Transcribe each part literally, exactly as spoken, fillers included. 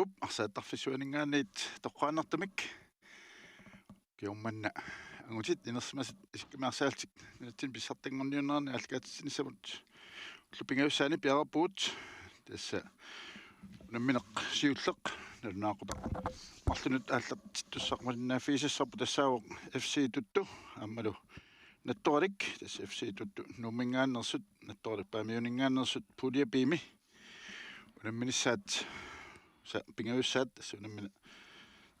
Up, arsaattarfissuaninngaanniit toqqaannartumik. Kiormanna angutit inersimasat isikkamik arsaaltik nunatsinni pissartanngorniunneranni aallakaatitsinissamut ullut pingajussaanni piareerpugut. Tassa unammineq siulleq nalunaaqutaq marlunut aallartittussaq malinnaaffigisassarput tassaavoq F C Tuttu aammalu Nattoralik, tassa F C Tuttu Nuumminngaanneersut, Nattoralik Paamiuninngaanneersut, Pulje B-mi unamminissaat sa pingajussaat, tassa unammineq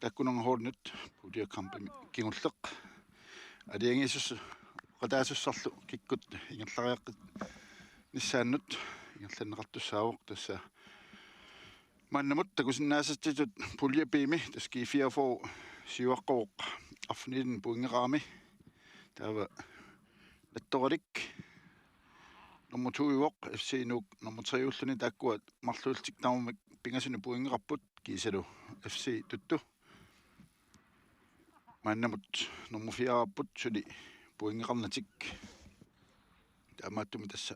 taakkunannga holdinut Pulje Kampimi kingulleq. Aalajangiisussaq oqataasussarlu kikkut ingerlariaqqinnissaannut ingerlanneqartussaavoq, tassa maannamut takusinnaasatsitut Pulje B-mi, tassa G fireogfyrre siuaqqavoq arfinilinnut pointeqarami. Taava Nattoralik nummer to-iuvoq, F C Nuuk nummer tre-ulluni, taakkua marluullutik tamarmik pingasunik pointeqarput kiisalu F C Tuttu maannamut nummer fire-qarput suli pointeqarnatik. Taamaattumik tassa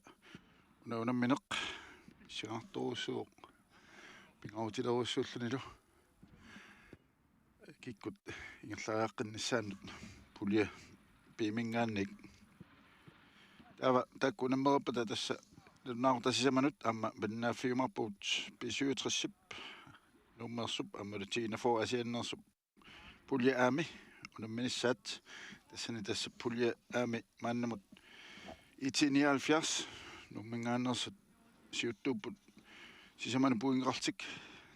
una unammineq pissanganartorujussuuvoq pingaarutilerujussuullunilu kikkut ingerlariaqqinnissaannut Pulje B-minngaanniit. Taava taakku unammereerpata tassa nalunaaqutaq sisamanut aamma malinnaaffigiumaarpugut B syvogtres-ip Nuummeersup aammalu T enogfyrre Aasianneersup Pulje A-mi unamminissaat. Tassani tassa Pulje A-mi maannamut I T nioghalvfjerds Nuumminngaanneersut siuttuupput sisamanut pointeqarlutik,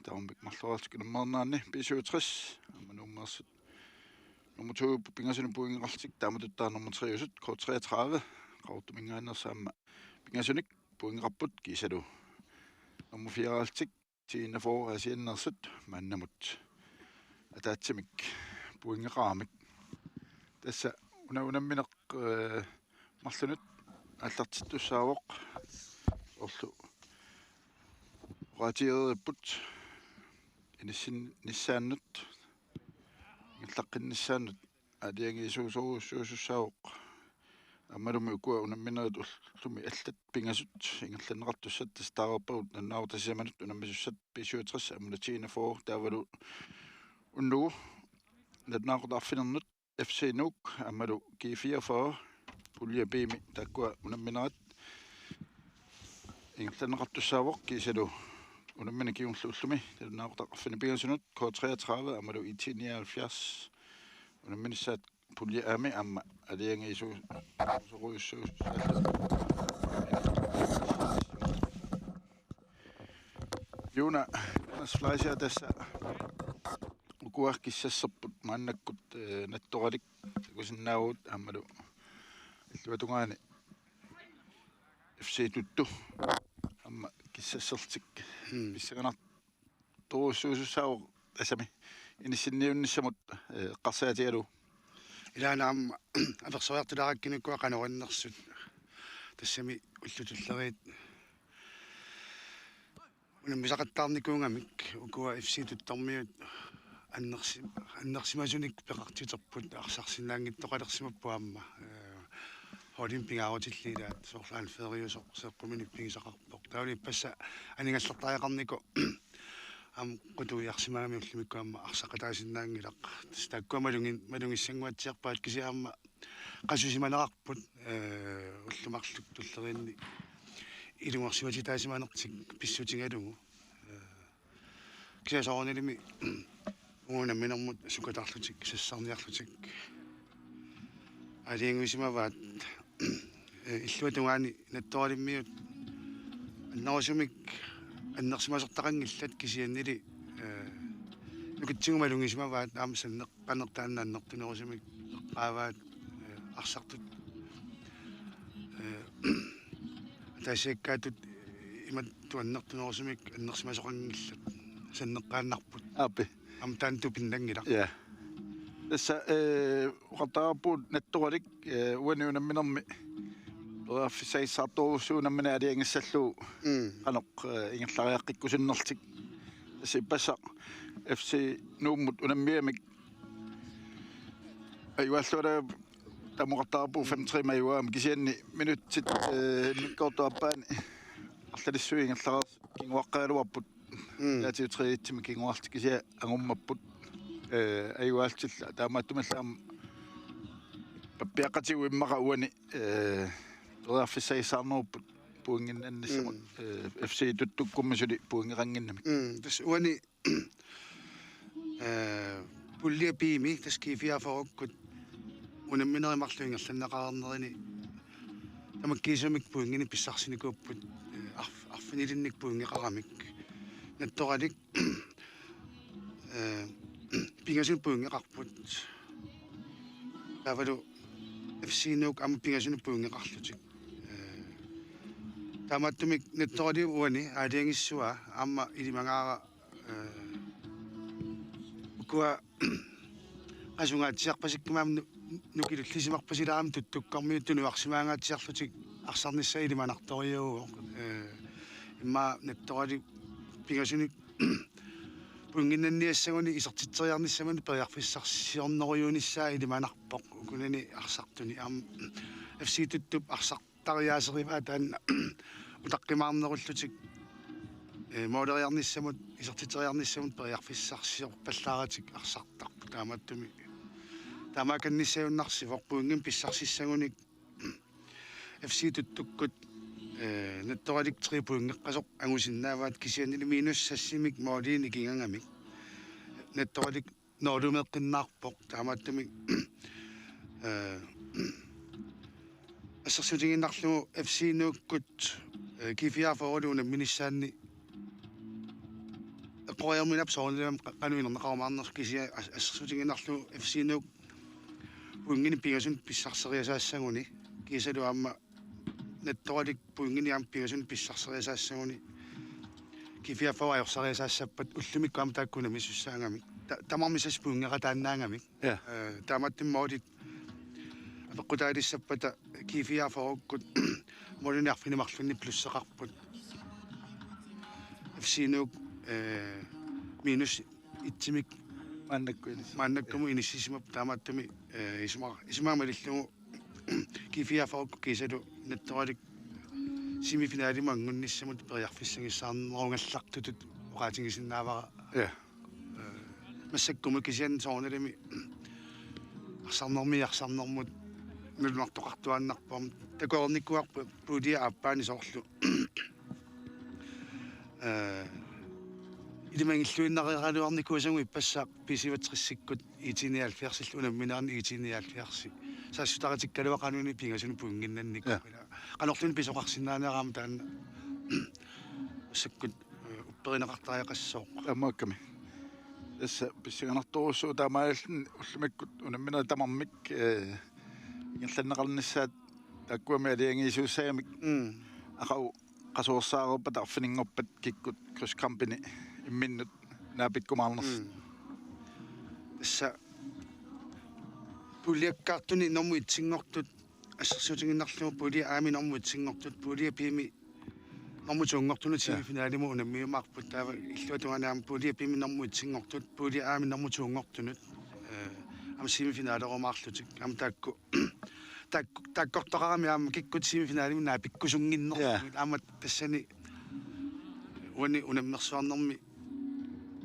tamarmik marloriarlutik unammereerneranni. B syvogtres aamma Nuummeersut nummer to-iupput pingasunik pointeqarlutik, taamatuttaaq nummer tre-usut K treogtredive Qaqortuminngaanneersut aamma pingasunik pointeqarput kiisalu nummer fire-qarlutik T enogfyrre Aasianneersut maannamut ataatsimik pointeqaramik. Tassa una unammineq, eh, marlunut aallartittussaavoq, soorlu oqaatigereerput inissinnissaannut, ingerlaqqinnissaannut aalajangiisuusorujussuusussaavoq. Aammalumi ukua unamminerit ullumi allat pingasut ingerlanneqartussat, tassa taareerpagut nalunaaqutaq sisamanut unammisussat B syvogtres aammalu T enogfyrre, taavalu unnugu nalunaaqutaq arfinernut F C Nuuk aammalu G fireogfyrre Pulje B-mi taakkua unamminerat ingerlanneqartussaavoq kiisalu unammineq kingulleq ullumi nalunaaqutaq arfineq-pingasunut K treogtredive aammalu I T nioghalvfjerds unamminissaat Pulje A-mi aamma aalajangiisuusorujussuussaallu. Juna Anders Fleischer, tassa ukua kissasserput maannakkut, eh, Nattoralik takusinnaavugut aammalu illuatungaani F C Tuttu aamma kissasserlutik. Mm. Pissanganartorujussuusussaavoq tassami inissinniunnissamut, eh, eqqarsaatigalugu. Ilaana aamma apersoriartulaarakkit ukua qanoq annersut, tassami ullut tulleriit unammisaqattaarnikuugamik ukua F C Tuttormiut annersi-, annersimasunik peqartiterput arsarsinnaanngittoqalersimapput aamma, eh, holdimi pingaarutillit ilaat soorlu anføreriusoq seeqquminik pigisaqarpoq. Taavalu ippassaq aningaasartariaqarnikoq aamma qutuiarsimagami ullumikkut aamma arsaqataasinnaanngilaq. Tassa taakkua malugin-, malugissannguatsiarpaat kisianni aamma qasusimanerarput, eh, ullut marluk tulleriinni ilungersuatitaasimanertik pissutigalugu. Eh, kisianni soorunalimi uagut unamminermut sukatarlutik, sassarniarlutik aalajangiusimavaat, eh, illuatungaani Nattoralimmiut annerusumik annersimasortaqanngillat kisiannili, eh, nukitsigut malugisimavaat aamma sanneq- qanertaanna annertunerusumik eqqaavaat, eh, arsartut, eh, ataasiakkaatut imatut annertunerusumik annersimasoqanngillat sanneqqaannarput. Aappi. Aamma taanna tupinnanngilaq. Ja. Tassa, eh, oqartariaqarpugut Nattoralik, eh, uani unamminermi periarfissagissaartorujussuuvoq unammineq aalajangissallugu. Mm. Qanoq, eh, ingerlariaqqikkusunnerlutik. Tassa ippassaq F C Nuummut unammigamik ajualluarlunga taama oqartariaqarpugut fem tre-mik ajugaamik kisianni minutsit, eh, immikkoortup aappaani arlalissuit ingerlareersut kinguaqqagaluarput Mm. Taatiuteriitsimik kinguartik kisianni angummapput, eh, ajuaaltilla. Taamaattumillu aamma pappiaqqatigut immaqa uani, eh, periarfissagissaarnerupput pointinnannissamut, mm, eh, F C Tuttukkummi suli pointeqannginnamik. Mm. Tassa uani, eh, pulje B-mi, tassa G fireogfyrrekkut unamminerit marluk ingerlanneqareernerini tamakkiisumik pointinik pissarsinikuupput, eh, arf-, arfinilinnik pointeqaramik. Nattoralik, eh, pingasunut pointeqarput. Taavalu F C Nuuk aamma pingasunut pointeqarlutik. Eh, taamaattumik Nattoraliup uani aalajangissavaa aamma ilimagaara, eh, ukua qasungaatsiarpasikkumi aamma nu-, nukilullisimarpasilaarami Tuttukkormiut tunuarsimaangaatsiarlutik arsarnissaat ilimanartorujuuvoq. Eh, immaqa Nattoralik pingasunik pointinnanniassaguni isertitseriarnissamut periarfissarsiornerujuunissaa ilimanarpoq ukunani arsartuni. Aamma F C Tuttup arsartariaaserivaa taanna utaqqimaarnerullutik, eh, mooleriarnissamut, isertitseriarnissamut periarfissarsiorpallaaratik arsartarput. Taamaattumik taamaakannissaajunnaarsivoq pointinik pissarsissagunik F C Tuttukkut, eh, Nattoralik tre pointeqqasoq angusinnaavaat kisiannili minus seksimik moolinik ikigaangamik. Nattoralik noolumeeqqinnaarpoq taamaattumik, eh, assersuutigiinnarlugu F C Nuukkut, eh, G fireogfyrreli unamminissaanni eqqoriarminnap soorunami qa-, qanoq inerneqarumaarnersoq kisianni as-, assersuutigiinnarlugu F C Nuuk pointinik pingasunut pissarseriasaassaguni kiisalu aamma Nattoralik pointinik aamma pingasunut pissarseriasaassaguni G fireogfyrre ajorsariasaassappat ullumikkut aamma taakku unammisussaagami. Ta-, tamarmik seks pointeqataannaagami. Ja. Eh, taamaattumik moolit apeqqutaalissappata G fireogfyrrekkut moolinik arfineq-marlunnik plusseqarput. F C Nuuk, eh, minus etsimik maannakkut inis-, maannakkumut inissisimavoq taamaattumik, eh, isuma-, isumaga malillugu G fireogfyrrekkut kiisalu Nattoralik semifinalimut anngunnissamut periarfissagissaarnerugallartutut oqaatigisinnaavara. Ja. Eh, massakkumut kisianni soorunalimi arsarnermi arsarnermut nalunartoqartuaannarpoq. Takoreernikuuarput puljip aappaani soorlu, eh, ilimagilluinnareeraluarnikuusagut ippassaq B syvogtresikkut I T nioghalvfjerdsillu unamminerani I T nioghalvfjerds. Saassutaritikkaluaqanuni pingasunut pointinnannik. Ja. Qanorluunniit pisoqarsinnaanera aamma taanna massakkut, eh, upperineqartariaqassooq. Taamaakkami. Tassa pissanganartorujussuuvoq taamaalilluni ullumikkut unamminerit tamarmik, eh, ingerlanneqarnissaat taakkuami aalajangiisuussagamik. Mm. Aqagu qasuersaareerpat arfininngorpat kikkut krydskampinik imminnut naapikkumaarnersoq. Mm. Tassa puljakkaartuni normu etsinngortut assersuutigiinnarlugu pulje A-mi normu etsinngortut, pulje B-mi normu toonngortunut, ja, semifinalimut unammiumaarput taava illuatungaani aamma pulje B-mi normu etsinngortut, pulje A-mi normu toonngortunut, eh, aamma semifinalerumaarlutik. Aamma taakku, taakku, taakkortoqarami aamma kikkut semifinalimut naapikkusunnginnerlugit. Ja. Aamma tassani uani unammersuarnermi,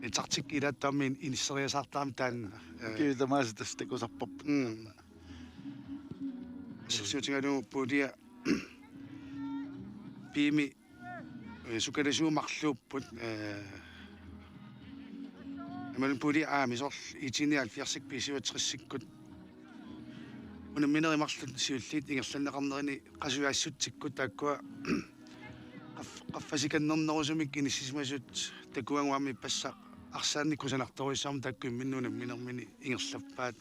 eh, taktikki ilaattut aamma in-, inisseriasaartarami taanna. Eh, kivi tamaasa tassa takusarparput. Mm. Assersuutigalugu pulje B-mi, eh, sukalisuut marluupput, eh, imaluunniit pulje A-mi soorlu I T nioghalvfjerdsikkut B syvogtresikkut unamminerit marluk siulliit ingerlanneqarnerini qasujaassutsikkut taakkua qaff-, qaffasikannernerusumik inissisimasut takuagut aamma ippassaq arsaannik kusanartorujussuarmik taakku imminnut unamminermini ingerlappaat.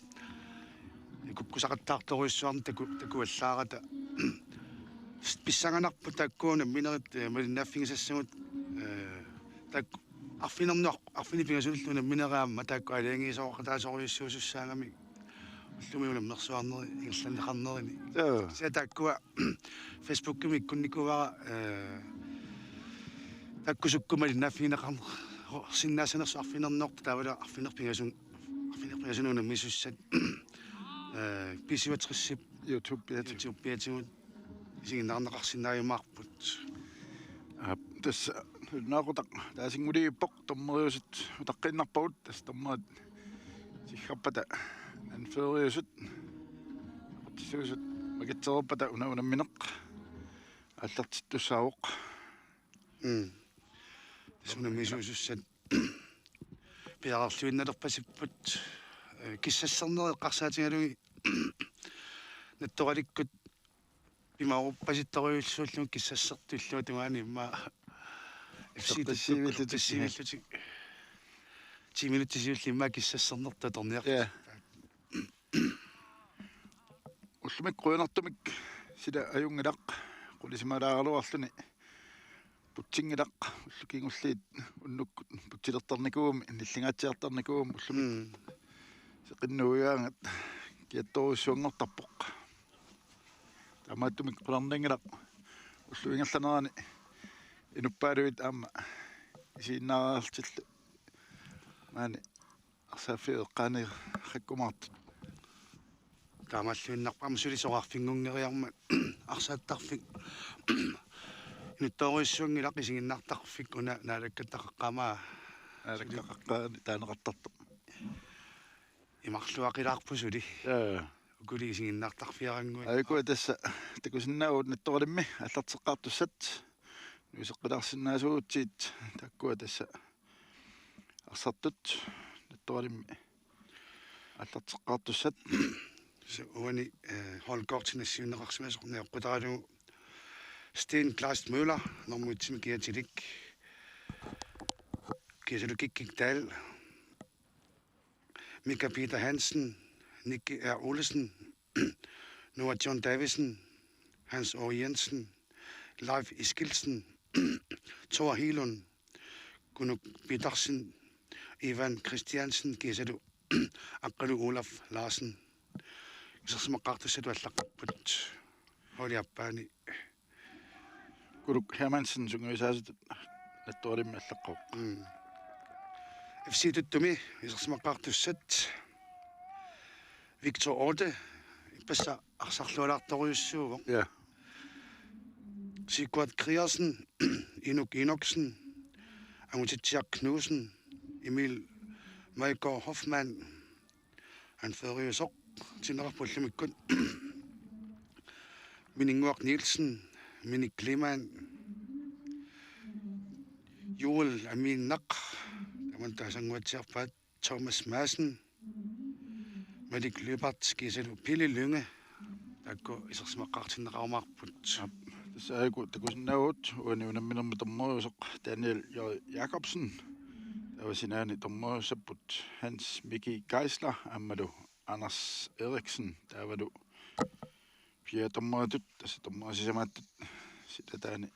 Kukkusaqattaartorujussuarnik taku-, takuallaarata. Pissanganarpoq taakku unamminerit, eh, malinnaaffigisassagut, eh, taakku arfineq-, arfineq-pingasunillu unamminerit aamma taakku aalajangiisoqataasorujussuusussaagamik ullumi unammersuarneri ingerlanneqarnerini. Joo. Kisianni taakkua Facebookimi ikkunnikuuara, eh, taakku sukkut malinnaaffigineqarsinnaassanersut arfineq-noortut taavalu arfineq-pingasun-, arfineq-pingasunut unammisussat, eh, B syvogtresip YouTube-iatigut. YouTube-iatigut isiginnaarneqarsinnaajumaarput. Aap, tassa Naaqutaq taasinnguliippoq, dommeriusut utaqqiinnarpagut, tassa dommerit siggarpata anføreriusut, aqutsisuusut makitsereerpata una unammineq aallartittussaavoq. Mm. Tassa unammissuusussat piareerluinnalerpasipput, eh, kissasserneq eqqarsaatigalugit nattoralikkut pimaruppasittorujussuullugu kissassertut illuatungaani immaqa F C-tut eqqarsaatigalugit eqqarsaatigalugit ti minutsit siulliit immaqa kissassernertut atorniarput. Ja. Ullumikkut qujanartumik sila ajunngilaq, qulisimalaaraluarluni putsinngilaq, ullut kingulliit unnukkut putsilertarnikuugami, nillingaatsiartarnikuugami ullumi. Mm. Seqinnuigaangat kiattorujussuanngortarpoq. Taamaattumik qularnanngilaq ullup ingerlanerani inuppaaluit aamma isiginnaartillu maani arsaaffiit eqqaaneqaqqumaartut. Taamaalluinnarpoq aamma suli soraarfinngunngeriarmat arsaattarfik inuttoorujussuanngilaq isiginnaartarfik una Naalakkatta qaqqaamaa. Naalakkatta qaqqaamaa taaneqartartoq. Imarluaqilaarpoq suli. Ja. Ukuli isiginnaartarfiarannguit. Aajuku tassa takusinnaavugut Nattoralimmi aallarteqqaartussat. Nuiseqqilaarsinnaasuugutsigu taakkua tassa arsartut Nattoralimmi aallarteqqaartussat. Tassa uani, eh, holdkortinik siunneqarsimasoq nioqqutaralugu Steen Kleist Møller, normu et-imi kiatilik. Kiasalu Kikkik Dahl, Mika Peter Hansen, Nicky R. Olsen, Noah John Davidsen, Hans Aage Jensen, Leif Eskildsen, Thor Hegelund, Kunuk Petersen, Ivan Christiansen kiisalu Aqqalu Olaf Larsen. Isersimaqqaartussatut allaqqapput holdip aappaani. Kunuk Hermansen sungiusaasutut Nattoralimmi allaqqavoq. Mm. F C Tuttumi isersimaqqaartussat: Victor Otte, ippassaq arsarlualaartorujussuuvoq. Ja. Sigurd Krigersen, Inuk Enoksen, Angutitsiaq Knudsen, Emil Meigård Hoffmann, anføreriusoq, tinneqarpoq ullumikkut. Mininnguaq Nielsen, Minik Kleemann, Joel Aminnaq, tamanna taasannguatsiarpaat, Thomas Madsen, Malik Lyberth kiisalu Pele Lynge, taakku isersimaqqaartinneqarumaarput. Aap, tassa aajuku takusinnaavugut uani unamminermi dommeriusoq Daniel J. Jakobsen. Taava sinaani dommeriussapput Hans Miki Geisler aammalu Anders Eriksen. Taavalu fjerde dommeritut, tassa dommeri sisamaattut, silataani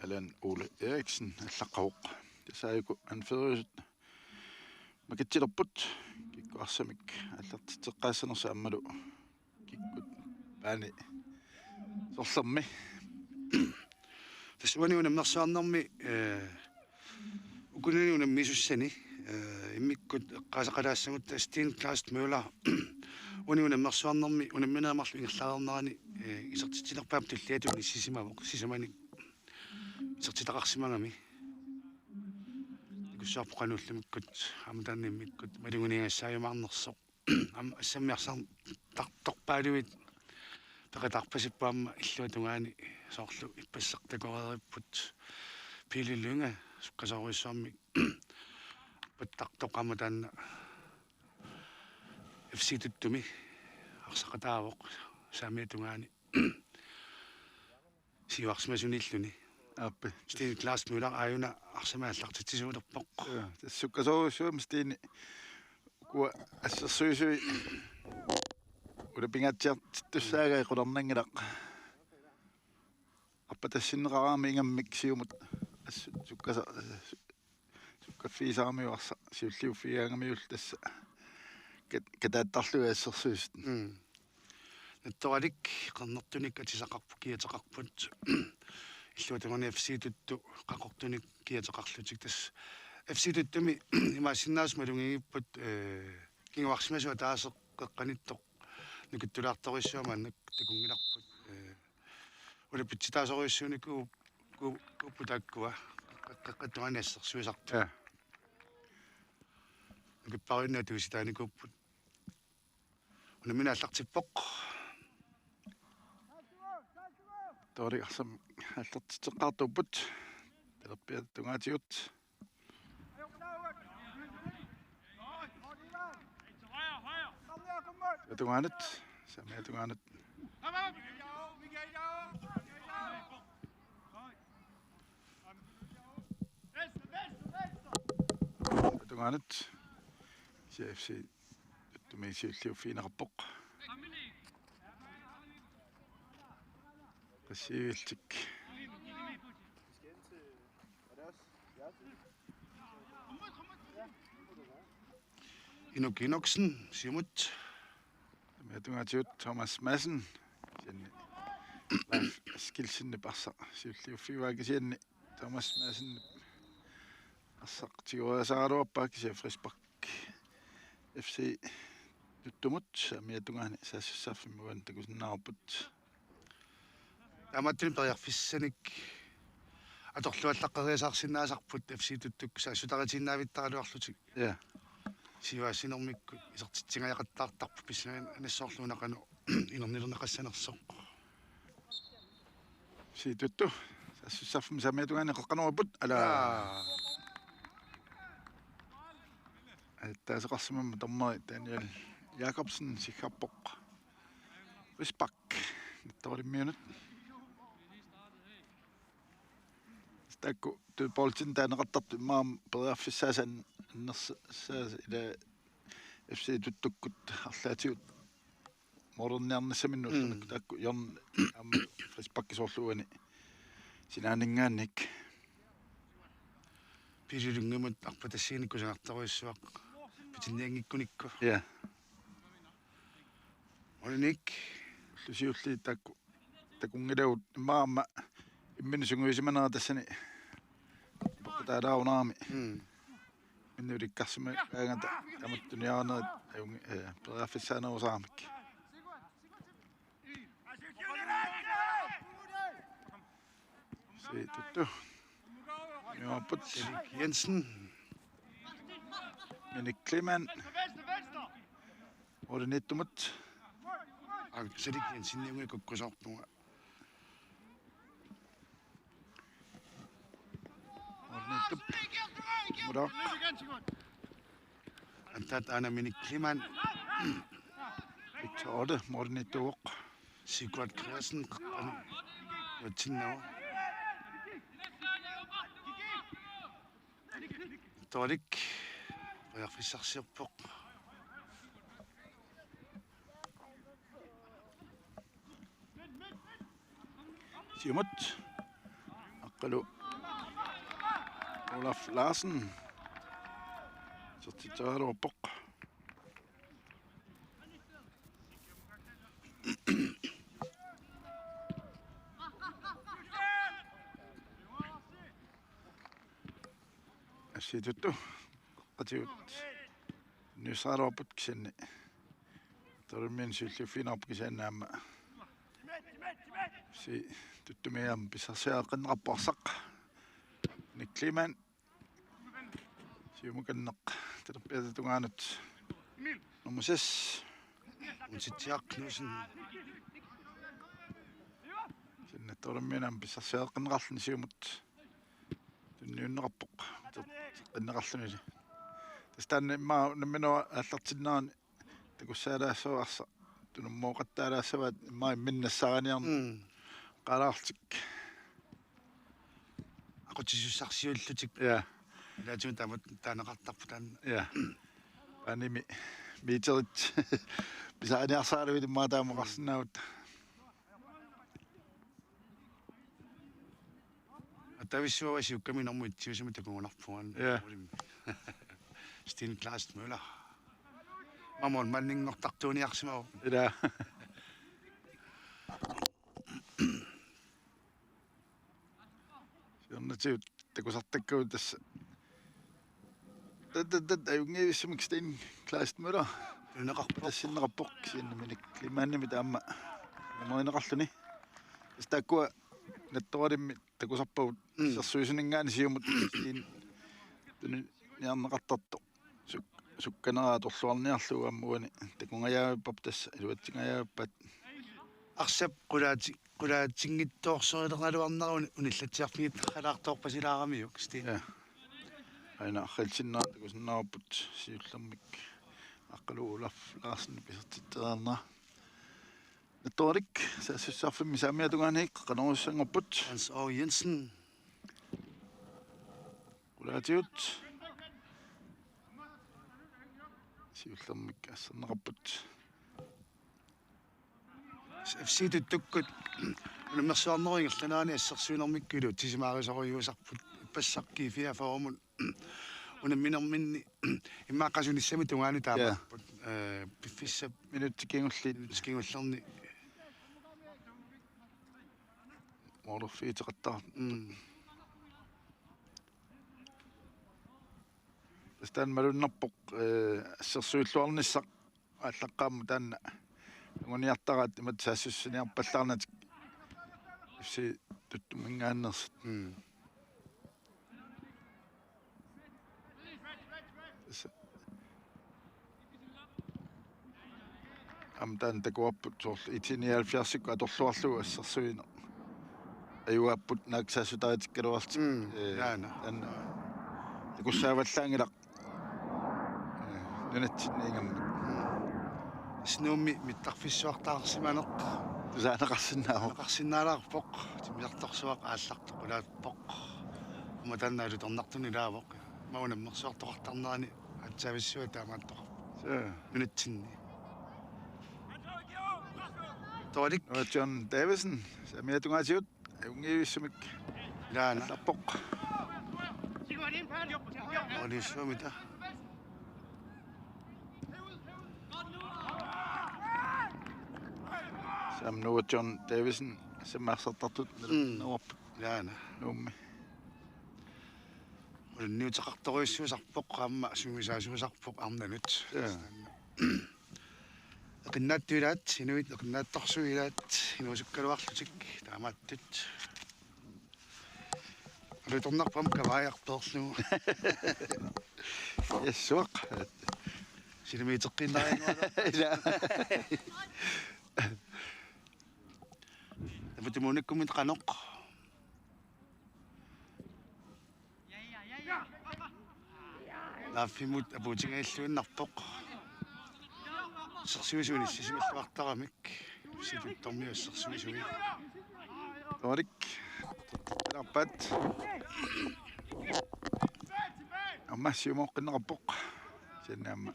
Allan Ole Eriksen allaqqavoq. Tassa aajuku anføreriusut makitsilerput, kikkut arsamik aallartitseqqaassanersut aammalu kikkut paani sorlermi. Tassa uani unammersuarnermi, eh, ukunani unammisussani, eh, immikkut eqqaasaqalaassagutta Steen Kleist Møller uani unammersuarnermi unamminerit marluk ingerlareernerani, eh, isertitsinerpaamik tulliatut inissisimavoq, sisamanik isertitaqarsimagami. Takussavarput qanoq ullumikkut aamma taanna immikkut maluginiagassaajumaarnersoq. Aamma assammiarsartartorpaaluit peqataarpasipput aamma illuatungaani, soorlu ippassaq takoreeripput Pele Lynge sukkasoorujussuarmik pattartoq aamma taanna F C Tuttumi arsaqataavoq saamiata tungaani siuarsimasunilluni. Aappi. Steen Klaas Møller aajuna arsamik aallartitsisuulerpoq. Ja, tassa sukkasoorujussuarmik Steni ukua assersuisui ulapingaatsiartittussaagai qularnanngilaq. Arpatassinneqaraangat ingammik siumut assut sukkasa-, sukkaffigisaramiuk arsaq siulliuffigigaangamiuk tassa kat-, kataattarlugit assersuisut. Mm. Nattoralik qernertunik atisaqarput, kiateqarput. Illuatungaani F C Tuttu qaqortunik kiateqarlutik, tassa F C Tuttumi imaassinnaavoq malugigipput, eh, kinguarsimasoq ataaseq qeqqanittoq nukittulaartorujussuarmik maannakkut takunngilarput, eh, ulapitsitaasorujussuunikuupput taakkua. qeqqata tungaani assersuisartut. Ja. Nukipparujunnut atuisitaanikuupput. Unammineq aallartippoq. Toorigassam aallartitseqqaartuupput. Talerpiata tungaatigut. Tungaanut, saamiata tungaanut. Tungaanut. C F C. Tuttumi siulliuffigineqarpoq. Qassiiviltik. Inuk Enoksen, siumut. Saamiata tungaatigut Thomas Madsen. Kisianni Leif Eskildsenip arsaq siulliuffigivaa kisianni Thomas Madsen arsaq tigoriasaagaluarpaa kisianni frispark F C Tuttumut saamiata tungaani saassussaaffimmi uani takusinnaavarput. Taamaattumik periarfissanik atorluallaqqeriasaarsinnaasarput F C Tuttuk saassutaritiinnaavittaraluarlutik. Ja. Siuaassinermikkut isertitsingajaqattaartarput pissanganassaarluunaqanu inernilerneqassanersoq. F C Tuttu. Saassussaaffimmi saamiata tungaani qeqqanoorupput. Ala. Aa. Ajattaasoqarsimammat dommeri Daniel Jakobsen siggarpoq. Frispark. Nittorimmiunut. Taakku dødboldinik taaneqartartut immaqa periarfissaasa annersaasa ila F C Tuttukkut arlaatigut målerniarnissaminnut. Mm. Ullumikkut taakku Jørn aamma frisparki soorlu uani sinaaninngaanniit. Pele Lyngimut arpatassiinik kusanartorujussuaq pitinnianngikkunikku. Ja. Olinik. Ullut siulliit taakku takunngilagut immaqa aamma imminut sungiusimanera tassani. Taalaarunarami. Mm. Minni ulikkarsimagaangata tamatta tuniarnerit ajungi-, eh, periarfissaanerusaramik. F C Tuttu. Imaappoq. Salik Jensen. Minik Kleemann. Målimiittumut. Aa, Salik Jensen niungi kukkusoorpunga. Målimiittup. Muda. Antaat aana Minik Kleemann. Victor Otte, målimiittuvoq. Sigurd Christensen, qaqqani. Uatsinnaa. Torik. Periarfissarsiorpoq. Siumut. Aqqalu Olaf Larsen. Isertitseriaraluarpoq. F C Tuttu. Qatigut. Nusaraluarput kisianni. Torummin siulliuffigineqarpoq kisianni aamma. F C Tuttumi aamma pissarsiaqqinneqarpoq arsaq. Minik Kleemann. Siumukanneq talerpiata tungaanut. Nummer seks. Unsitsiaq Knudsen. Sinna Torummin aamma pissarsiaqqinneqarluni siumut. Tunniunneqarpoq. Teqqinnaqarluni. Tassa taanna immaqa unamminerup aallartinnerani takussaalaassavaat arsaq. Tunummooqattaalaassavaat immaqa imminut nassaariniarneq. Mm. Qalaartik. Aqutsisussarsiullutik. Ja. Ilaatigut taamatut taaneqartarput taanna. Ja. Animi meterit. Pisariniarsaraluit immaqa taama oqarsinnaavugut. Attavissuaq siukkami nummer et-iusumik takugunarpunga. Ja. Steen Kleist Møller. Mamon manninngortartuuniarsimavoq. Ila. Siornatigut takusartakkagut tassa. Tat, tat, tat, ajunngivissamik Steen Kleist Møller. Tuneqarpoq. Tassinneqarpoq kisianni Minik Kleemannimit aamma. Numerineqarluni. Tassa taakkua Nattoralimmi takusarpagut. Mm. Assersuisuninngaanniit siumut Steen tuniniarneqartartoq. Suk-, sukkaneraa atorluarniarlugu aamma uani takungajavipparput tassa iluatsingajavippaa. Arsap qulaati-, qulaatinngitsoorsorileraluarnera uni-, unillatsiarfigittaraartoorpasilaaramiuk, Steen. Ja. Aina Arrilsinnaat takusinnaavarput siullermik Aqqalu Olaf Larsen pisertitsereernera. Nattoralik saassussarfimmi saamiata tungaani qanorussanngorput. Hans O. Jensen. Qulaatigut. Siullermik asserneqarput. F C Tuttukkut unammersuarnerup ingerlanerani assersuinermikkut ilutsisimaarisorujussuusarput ippassaq G fireogfyrremut unamminerminni immaqa qasunissami tungaanut. Ja. Taamaappoq, eh, piffissap minutsit kingulliit. Minutsit kingullerni målerfiuteqattaarpoq. Mm. Tassa taanna malunnarpoq, eh, assersuilluarnissaq aallaqqaammut taanna anguniartaraat imatut saassussiniarpallaarnatik F C Tuttuminngaanneersut. Mm. Tassa. Aamma taanna takuarput soorlu IT nioghalvfjerdsikkut atorluarlugu assersuineq. Ajugaappoq naak saassuttaritikkaluarlutik. Mm, ee, taanna. Taanna. Takussaavallaanngilaq. Ee, nunatsinni ingammik. Mm. Nuummi mittarfissuartaarsimaneq. Tusaaneqarsinnaavoq. Tusaaneqarsinnaalaarpoq. Timmisartorsuaq aallartoq qulaappoq. Aamma taanna alutornartuni ilaavoq. Aamma unammersuartoqartarnerani aatsaavissuaq taamaattoqarpoq. Suu. Nunatsinni. Toralik. Nuup John Davidsen, saamiata tungaatigut, ajunngivissumik. Ilaana. Aallarpoq. Toraliussuamita. Saam Nuup John Davidsen, sammarsartartut, mm, naluarput. Ilaana. Nuummi. Ulunniuteqartorujussuusarpoq aamma sungiusaasuusarpoq arnanut. Ja. Eqinnaattut ilaat, inuit eqinnaattorsuit ilaat, inuusukkaluarlutik taamaattut. Alutornarpoq aamma kavaajarpeerlugu. Jassuaq. Silimiiteqqiinnariannguaq. Ila. Tamatumuunikkummit qanoq. Naaffimut apuutingajalluinnarpoq. Assersuisui inissisimalluartaramik. F C Tuttormiut assersuisui. Toralik. Tortittarpaat. Aamma siumooqqinneqarpoq. Kisianni aamma. F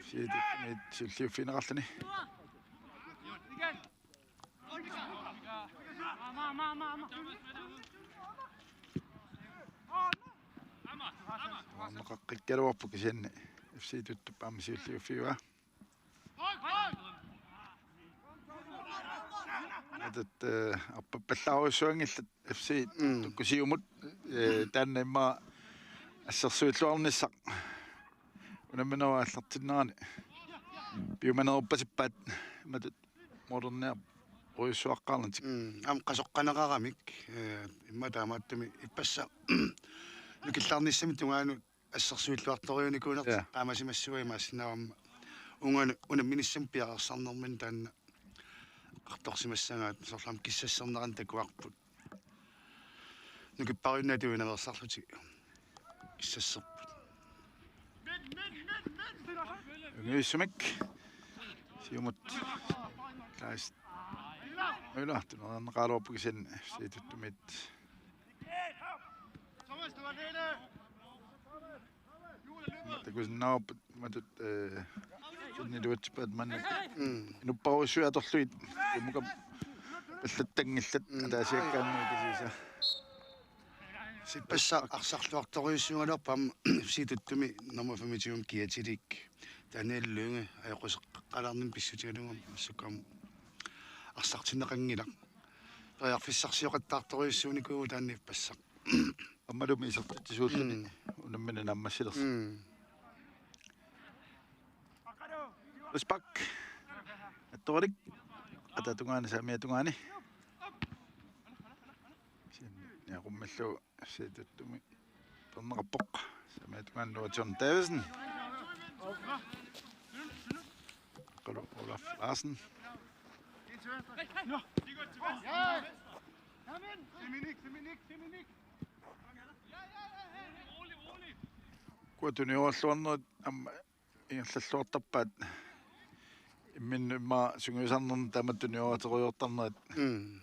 C Tuttormiut siulliuffigineqarluni. Aamma qaqqikkaluarpoq kisianni F C Tuttup aamma siulliuffigivaa. Atat, eh, arpappallaarujussuanngillat F C, mm, Tuttukkut siumut, eh, taanna immaqa assersuilluarnissaq unamminerup aallartinnerani piumaneruppasippaat imatut målerniarujussuaqqaarnatik. Mm, aamma qasoqqaneqaramik, eh, immaqa taamaattumik ippassaq nukillaarnissami tungaanut assersuilluartorujunikuunertik, ja, qaamasimassuai imaassinnaavoq aamma uunga unamminissamut piareersarnermini taanna eqqartorsimassagaat soorlu aamma kissassernerani takuarput. Nukipparujunnaatit uinaveersarlutik kissasserput. Ajunngivissumik. Siumut. Klaas. Møller, tunereerneqaraluarpoq kisianni F C Tuttumiit. Takusinnaavarput imatut, eh, kisianni iluatsippaat maanna. Mm. Inupparujussuit atorlugit. Immukap pallattanngillat, mm, ataasiakkaanni kisiisa. Ippassaq arsarluartorujussuugaluarpoq aamma F C Tuttumi nummer femogtyve Kiatilik. Daniel Lynge ajoquseqqalaarnini pissutigalugu massakkut aamma arsartinneqanngilaq. Periarfissarsioqattaartorujussuunikuuvoq taanna ippassaq. Aammalumi isertitsisuulluni, mm, unammineq naammassilersoq. Mm. Frispark. Attualik. Qataatungaani saamiata tungaani. Niaqummillu F C Tuttumi peerneqarpoq. Saamiata tungaani Noah John Davidsen. Aqqalu Olaf Larsen. Kuat tunniugallarnerit aamma ingerlalluartarpaat, imminnut immaqa sungiusarnerni taamatut tunniuteriartornerit. Mm.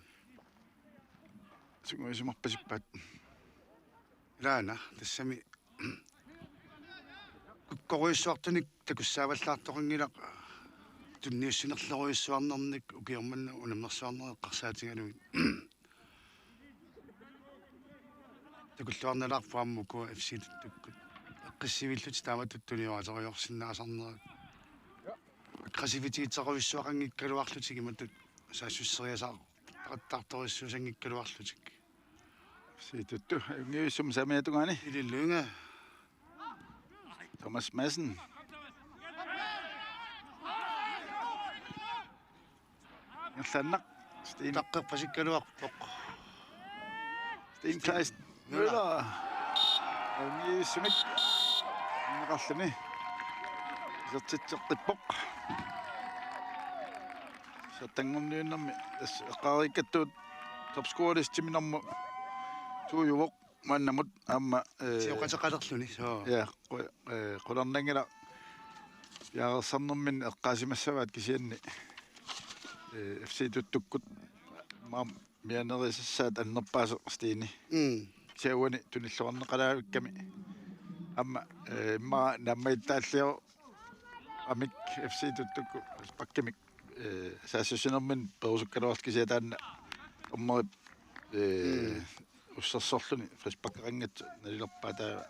Sungiusimarpasippaat. Ilaana, tassami kukkorujussuartunik takussaavallaartoqanngilaq tunniussinerlorujussuarnernik ukioq manna unammersuarneq eqqarsaatigalugit. Takulluarnalaarpoq aamma ukua F C Tuttukkut. Eqqissivillutik taamatut tunniuteriarsinnaasarnerat. Aggressiviteterujussuaqanngikkaluarlutik imatut saassusseriasaartartorujussuusanngikkaluarlutik. F C Tuttu, ajunngivissumik saamiata tungaani. Ililluinga. Thomas Madsen. Ingerlaannaq. Steen. Taqqerpasikkaluarpoq. Steen Kleist Møller. Ajunngivissumik. Inneqarluni. Isertitseqqippoq. Satanngorniunnermi tassa eqqaariikkattuut topscorerlistimi nummer to-uvoq maannamut aamma, eh, sioqateqalerluni, soo. Ja, qu-, eh, qularnanngilaq piareersarnerminni eqqaasimassavaat kisianni, eh, F C Tuttukkut maam mianerisassaat annerpaasoq Steni. Mm. Kisianni uani tunilluarneqalaavikkami. Aamma, eh, immaqa naammagittaalliorami F C Tuttukkut frisparkimik, eh, saassussinerminni peerusukkaluarlutik kisianni taanna dommerip, eh, mm, ussersorluni frisparkeqanngitsoq nalilerpaa, taava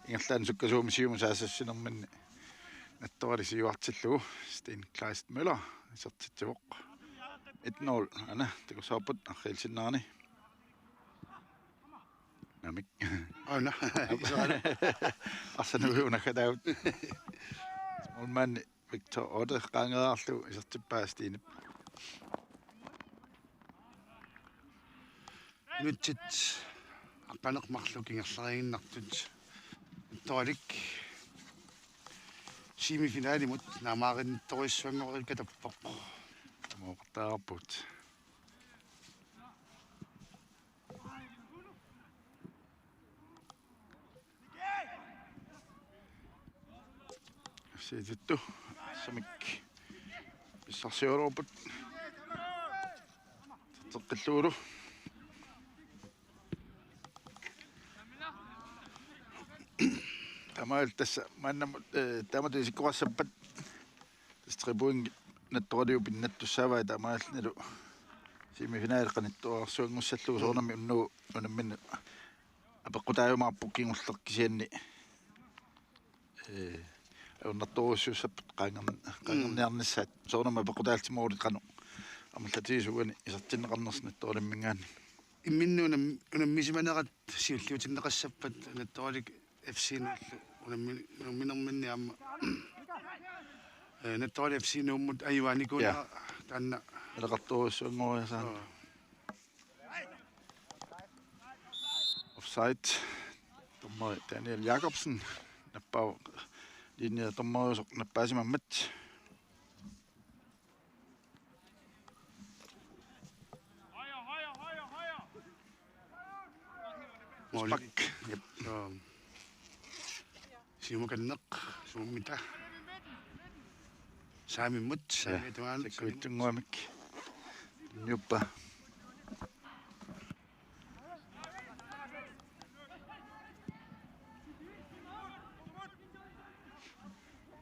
ingerlaannaq sukkasuumik siumut saassussinerminni nattoralik siuartillugu. Steen Kleist Møller isertitsivoq. Et nul, aana, takussavarput arriilsinnerani. Naamik. Aana. Arsanuiuna kadaavut. Målmandi Victor Otte qaangeeraarlugu isertippaa Stenip. Minutsit aqqaneq-marluk ingerlariiginnartut. Nattoralik semifinalimut naammaarinnittorujussuanngorikatappoq. Tamoqartaarput. F C Tuttu, samik. Pissarsiorput. Teqqillugulu. Taamaalilluta tassa maannamut, eh, taamatut isikkoqassappat. Tassa tre point Nattoraliup pinnattussaavai taamaalillunilu semifinali qanittuararsuanngussallugu, soorunami unnugu unammineq apeqqutaajumaarpoq kingulleq kisianni, eh, ajornartorujussuussapput qaangerni-, mm, qaangerniarnissaat, soorunami apeqqutaallutik målit qanoq amerlatigisut uani isertinneqarnersut Nattoralimminngaanniit. Imminnut unam-, unammisimanerat siulliutinneqassappat Nattoralik F C Nuullu unammi-, unamminerminni aamma, eh, Nattoralik F C Nuummut ajugaanikuunera, ja, taanna. Naleqartorujussuanngoriasaat. Joo. Offside. Dommeri Daniel Jakobsen nappaavoq, linjedommeriusoq nappaasimammat. Måli. Spark. Jep. Joo. Siumukanneq, suummita. Saamimmut, ja, saamiata tungaanut, sakkuitsunnguamik. Niuppa.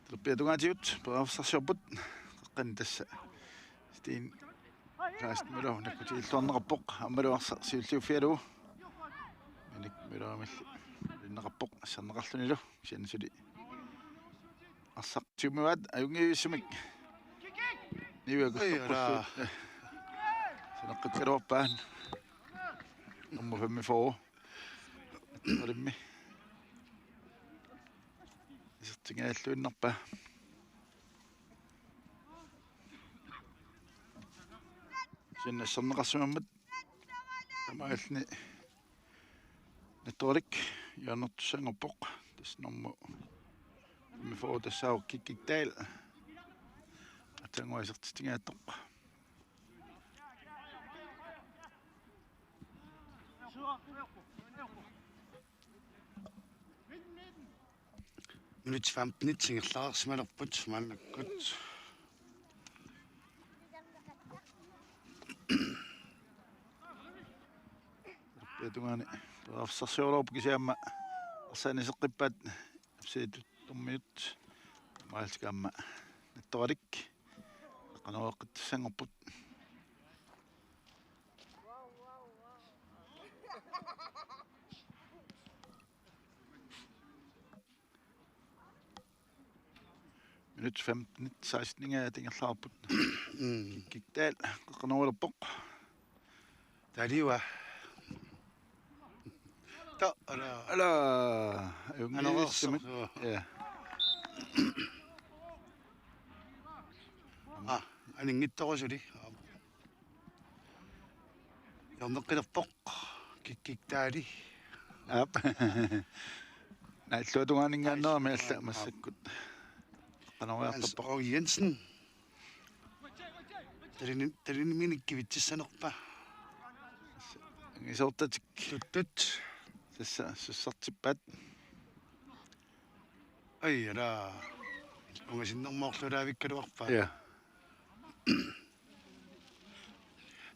Talerpiata tungaatigut periarfissarsiorput, qeqqani tassa Steen Kleist Møller nakkutigilluarneqarpoq, aammalu arsaq siulliuffigalugu. Minik Møllerimilli malinneqarpoq, assarneqarlunilu, kisianni suli arsaq siumivaat, ajunngivissumik. Niviaq, oi, ala. Saneqqikkaluarpaa. Nummer femogfyrre. Olimmi. Isertingajalluinnarpaa. Kisianni assarneqarsimammat. Taamaalilluni Torik hjørnertussanngorpoq. Tassa nummer femogfyrre tassaavoq Kikki Dahl. Aatsaannguaq isertitsiniartoq. Minut femten ingerlareersimalerput maannakkut. Arpiatungaani periarfissarsioraluarpoq kisianni aamma arsaq aniseqqippaat F C Tuttormiut. Maalsik aamma Nattoralik. Qanoreqqittussanngorput. Minut femten, seksten ingerlaarput. Mm. Kikki Dahl, qanoq ilerpoq. Taaliua. Ta, ala. Ala. Ajunngivissumik. Anorersoq. Ja. Ah, aninngittorusuli. Hjørneqqilerpoq Kikki Dahli. Aap. Naalluatungaaninngaanneerami alla massakkut. Qanoq ilerpoq. Hans Aage Jensen. Talini-, taliniminik kivitsissanerpa. Angisoortatik. Tuttut. Tassa sussartippaat. Ai, ala. Ungasinnermoorluulaavikkaluarpaa. Ja.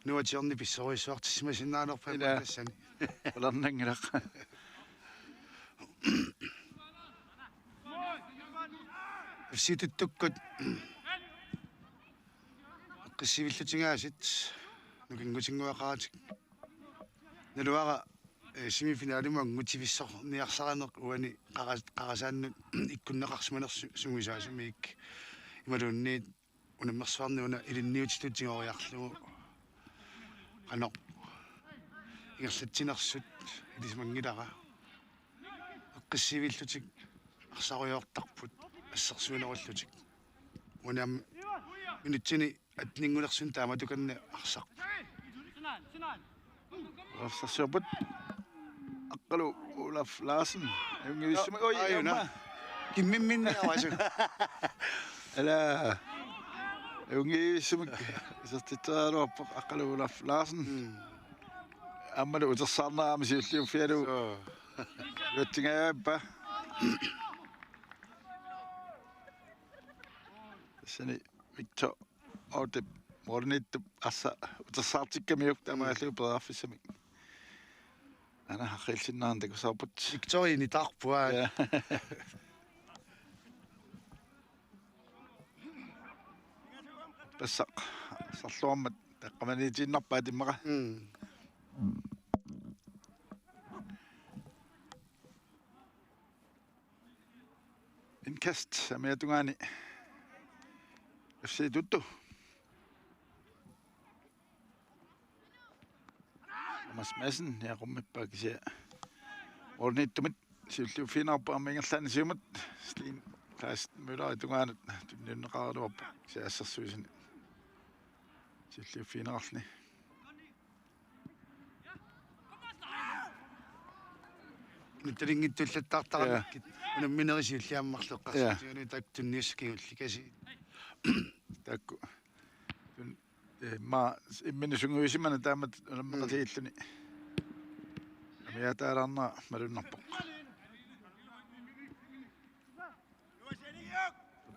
Nuatsiorni pissorujussuartissimasinnaanerpa. Ila. Tassani. Qularnanngilaq. F C Tuttukkut. Eqqissivillutigaasut nukinngutinnguaqaratik. Naluara, eh, semifinalimut angutissorniarsarineq uani qara-, qarasaannut ikkunneqarsimanersoq sungiusaasumik imaluunniit unammersuarni una ilinniutitut tigoriarlugu qanoq ingerlatsinersut ilisimanngilara. Eqqissivillutik arsarujoortarput assersuinerullutik. Uani aamma minutsini attenninngulersuni taamatukanni arsaq. Arsarsiorput. Aqqalu Olaf Larsen. Ajunngivissumik. Oj, aajuna. Aamma. Kimmimminni avasu. Ala. Ajunngivissumik. Isertitseriaraluarpoq Aqqalu Olaf Larsen. Mm. Aammalu utersaarnerami siulliuffigalugu. Suu. Uatsigajaappa. Tassani Victor Oudep målimiittup arsaq utersaartikkamiuk taamaallugu periarfissamik. Aana haqqiilsinnaarnata takusarput. Victor initaarpua. Ja. Bassaq. Sarluarmat taqqamaniitiinnarpaat immaqa. Mm. Indkast amiatungaani F C Tuttu. Thomas Madsen, ja, rummippaa kisianni målimiittumut siulliuffigineqarpoq aamma ingerlaannaq siumut Steen Kleist Møller tungaanut tunniunneqaraluarpoq kisianni assersuisuni siulliuffigineqarluni. Nutalinngitsullattaartaramikkit. Ja. Unamminerit siulliit aamma marluk eqqarsaatigalugit. Ja. Taakku tunniussat kingulliit kasi. Taakku. Tun-, eh, ma-, imminut sungiusimaneq taamatut unammeqatigiilluni. Mm. Amiataalaarnera malunnarpoq.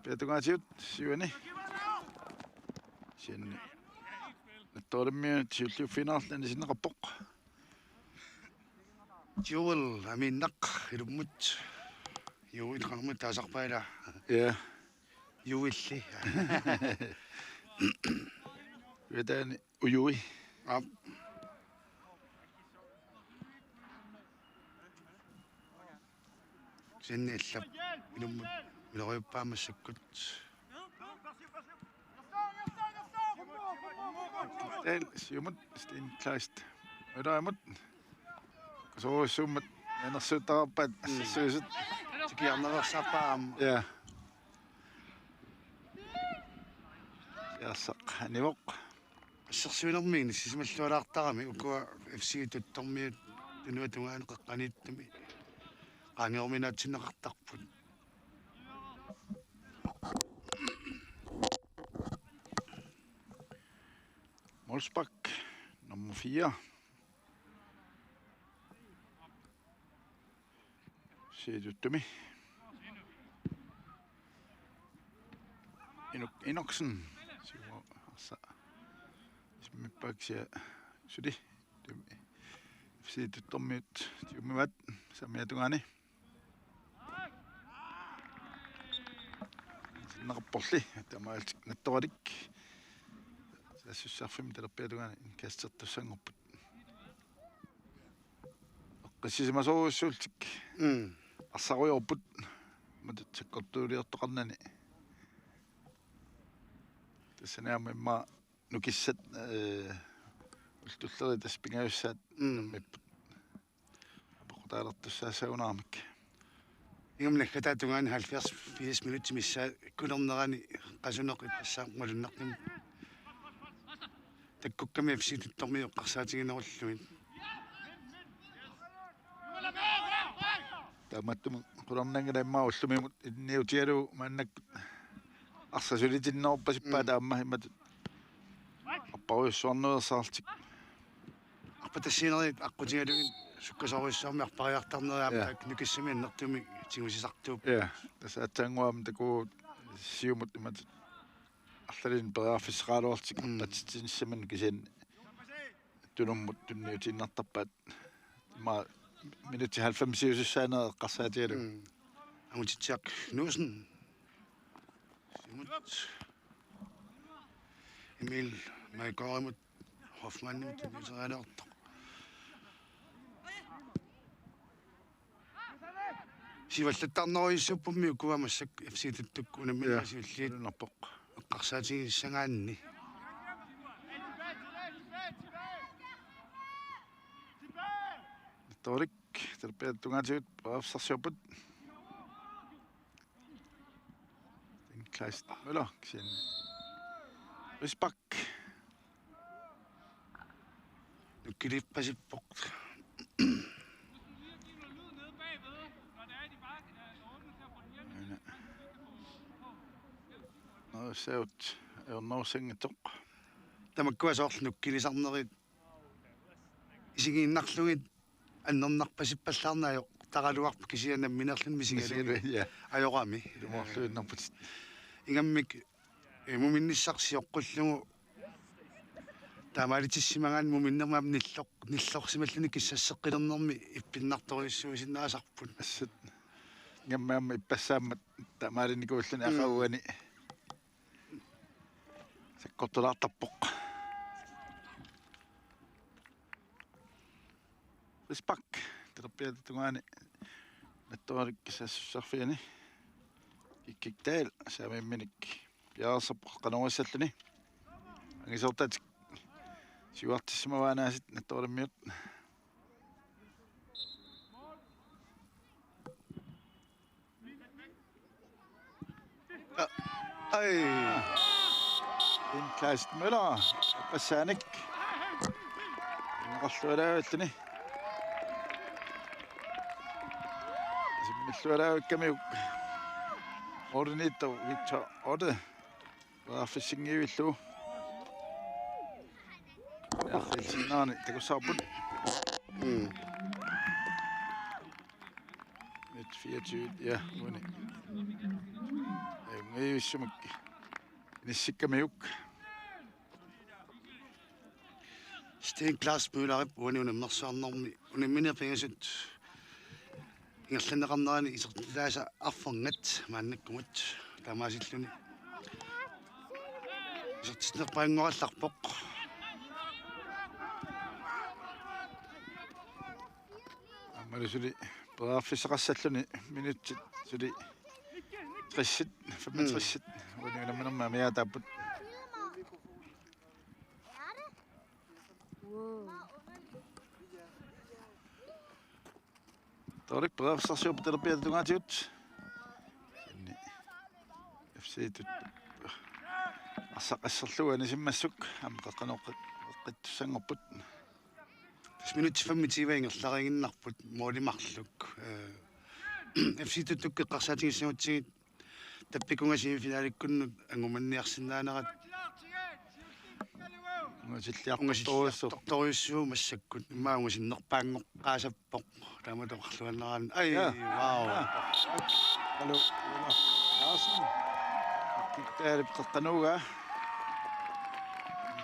Piatungaatigut siuani. Sianni. Nattorlimmiut siulliuffigineqarluni sinneqarpoq. Joel Aminnaq ilummut. Joel qanormita taasarpaat ila. Ja. Joelli. Vitaani Ujui. Aap. Sinniillap ilummut miloriuppaammassakkut. Dahl siumut Steen Kleist. Øderimut. Kasorujussuummat anersuuttaqarpaat. Mm. Assersuisut. Tikiarnereersarpaa aamma. Ja. Arsaq anivoq. Assersuinermi inissisimallualaartarami ukua F C Tuttormiut Tunuata tungaanut qeqqaniittumi qaangeruminaatsinneqartarput. Målspark nummer fire. Siututtumi. Inuk-, Inoksen. Siu-, arsa. Isimmippaat kisianni suli. Tumi. F C Tuttormiut. Tiumivat. Saamiata tungaani. Sinneqarporli. Taamaalillutik Nattoralik. Saassussarfimmi talerpiata tungaani indkastertussanngorput. Eqqissisimasorujussuullutik. Mm. Arsarujoorput. Matut sakkortuuliortoqarnani. Tassani aamma immaqa nukissat, eh, ullut tulliit tassa pingajussaat. Mm. Nammipput. Apeqqutaalertussaassaagunarmik. Ingammik naggataa tungaani halvfjerds firs minutsit missaat kulernerani qasuneq ippassaq malunnartumik. Takkukkami F C Tuttormiut eqqarsaatiginerullugit. Taamaattumik qularnanngilaq immaqa ullumimut ilinniutigalugu maannakkut arsaq sulitinneruppasippaa. Mm. Taama imatut apparujussuarnuersarlutik. Arpatassiinerit aqqutigalugit sukkasoorujussuarmik arpariartarneri aamma. Ja. Taakku nukissamik annertuumik tigusisartuupput. Ja. Tassa aatsaannguaq aamma takuuk siumut imatut arlalinnik periarfissaqaraluarlutik. Mm. Arpatitsinissamut kisianni tunummut tunniutiinnartarpaat. Immaqa minutsit halvfemsiusussaaneq eqqarsaatigalugu. Mm. Angutitsiaq Knudsen. Siumut. Emil Maikorimut Hoffmannimut tunniuteriaraluartoq. Sivallattarnerujussuuppummi ukua massakkut F C Tuttukkut unamminerit. Ja, siulliit. Malunnarpoq. Eqqarsaatigissagaanni. Nattoralik, talerpiata tungaatigut periarfissarsiorput. Niklas Møller, kisianni. Risbak. Nukkilippasippoq. Aana. Nå, seut, ajornerussanngitsoq. Tamakkua soorlu nukkilisarnerit isigiinnarlugit annernarpasippallaarneq ajoqtaraluarpoq kisianni nammineerluni misigalugit. Misigalugu, ja. Ajorami. Ilumoorluinnarput. Ingammik, eh, muminnissaq sioqqullugu taamaalitissimagaanni muminnermi aamma nilloq-, nillorsimalluni kissasseqqilernermi ippinnartorujussuusinnaasarput. Assut. Ingammik aamma ippassaammat taamaalinikuulluni. Mm. Aqaguani sakkortulaartarpoq. Risbak, talerpiata tungaani Nattoralik saassussarfiani. Kikkik Dahl, saamiimminik piareersarpoq qanoq issalluni. Angisoortatik siuartissimavaat aasiit Nattoralimmiut. Ai. Niklas Møller, passaanik. Ineqarlualaavilluni. Simmillualaavikkamiuk. Ordinito Victor Otte. Periarfissinngillugu. Periarfissinnaani takussavarput. Mm. Et fireogtyve, ja, uani. Ajunngivissumik. Inissikkamiuk. Sten Klaas Møllerip uani unammersuarnermi unammineq pingasut ingerlanneqarnerani isertitaasa arfernat maannakkumut taamaasilluni isertitseqqinngoraluarpoq. Aammalu suli periarfissaqassalluni minutsit suli tressit, femogtressit. Mm. Uani unamminermi amigaataapput. Torik periarfissarsiorput talerpiata tungaatigut. Kisianni F C-tut arsaq asserlugu anisimmassuk aamma qeqqanoqqit-, qeqqittussanngorput. Minutsit femogtyve ingerlariiginnarput måli marluk. Øh, F C Tuttukut eqqarsaatigissagutsigit tappikunga semifinalikkunnut angumanniarsinnaanerat. Ungasilliartorujussuuvoq. Ungasilliartorujussuuvoq massakkut. Immaqa ungasinnerpaanngoqqaasappoq. Taama toqarluannaraan. Ai, ja. Wow. Hallo. Larsen. Kittaalip qeqqanuugaa.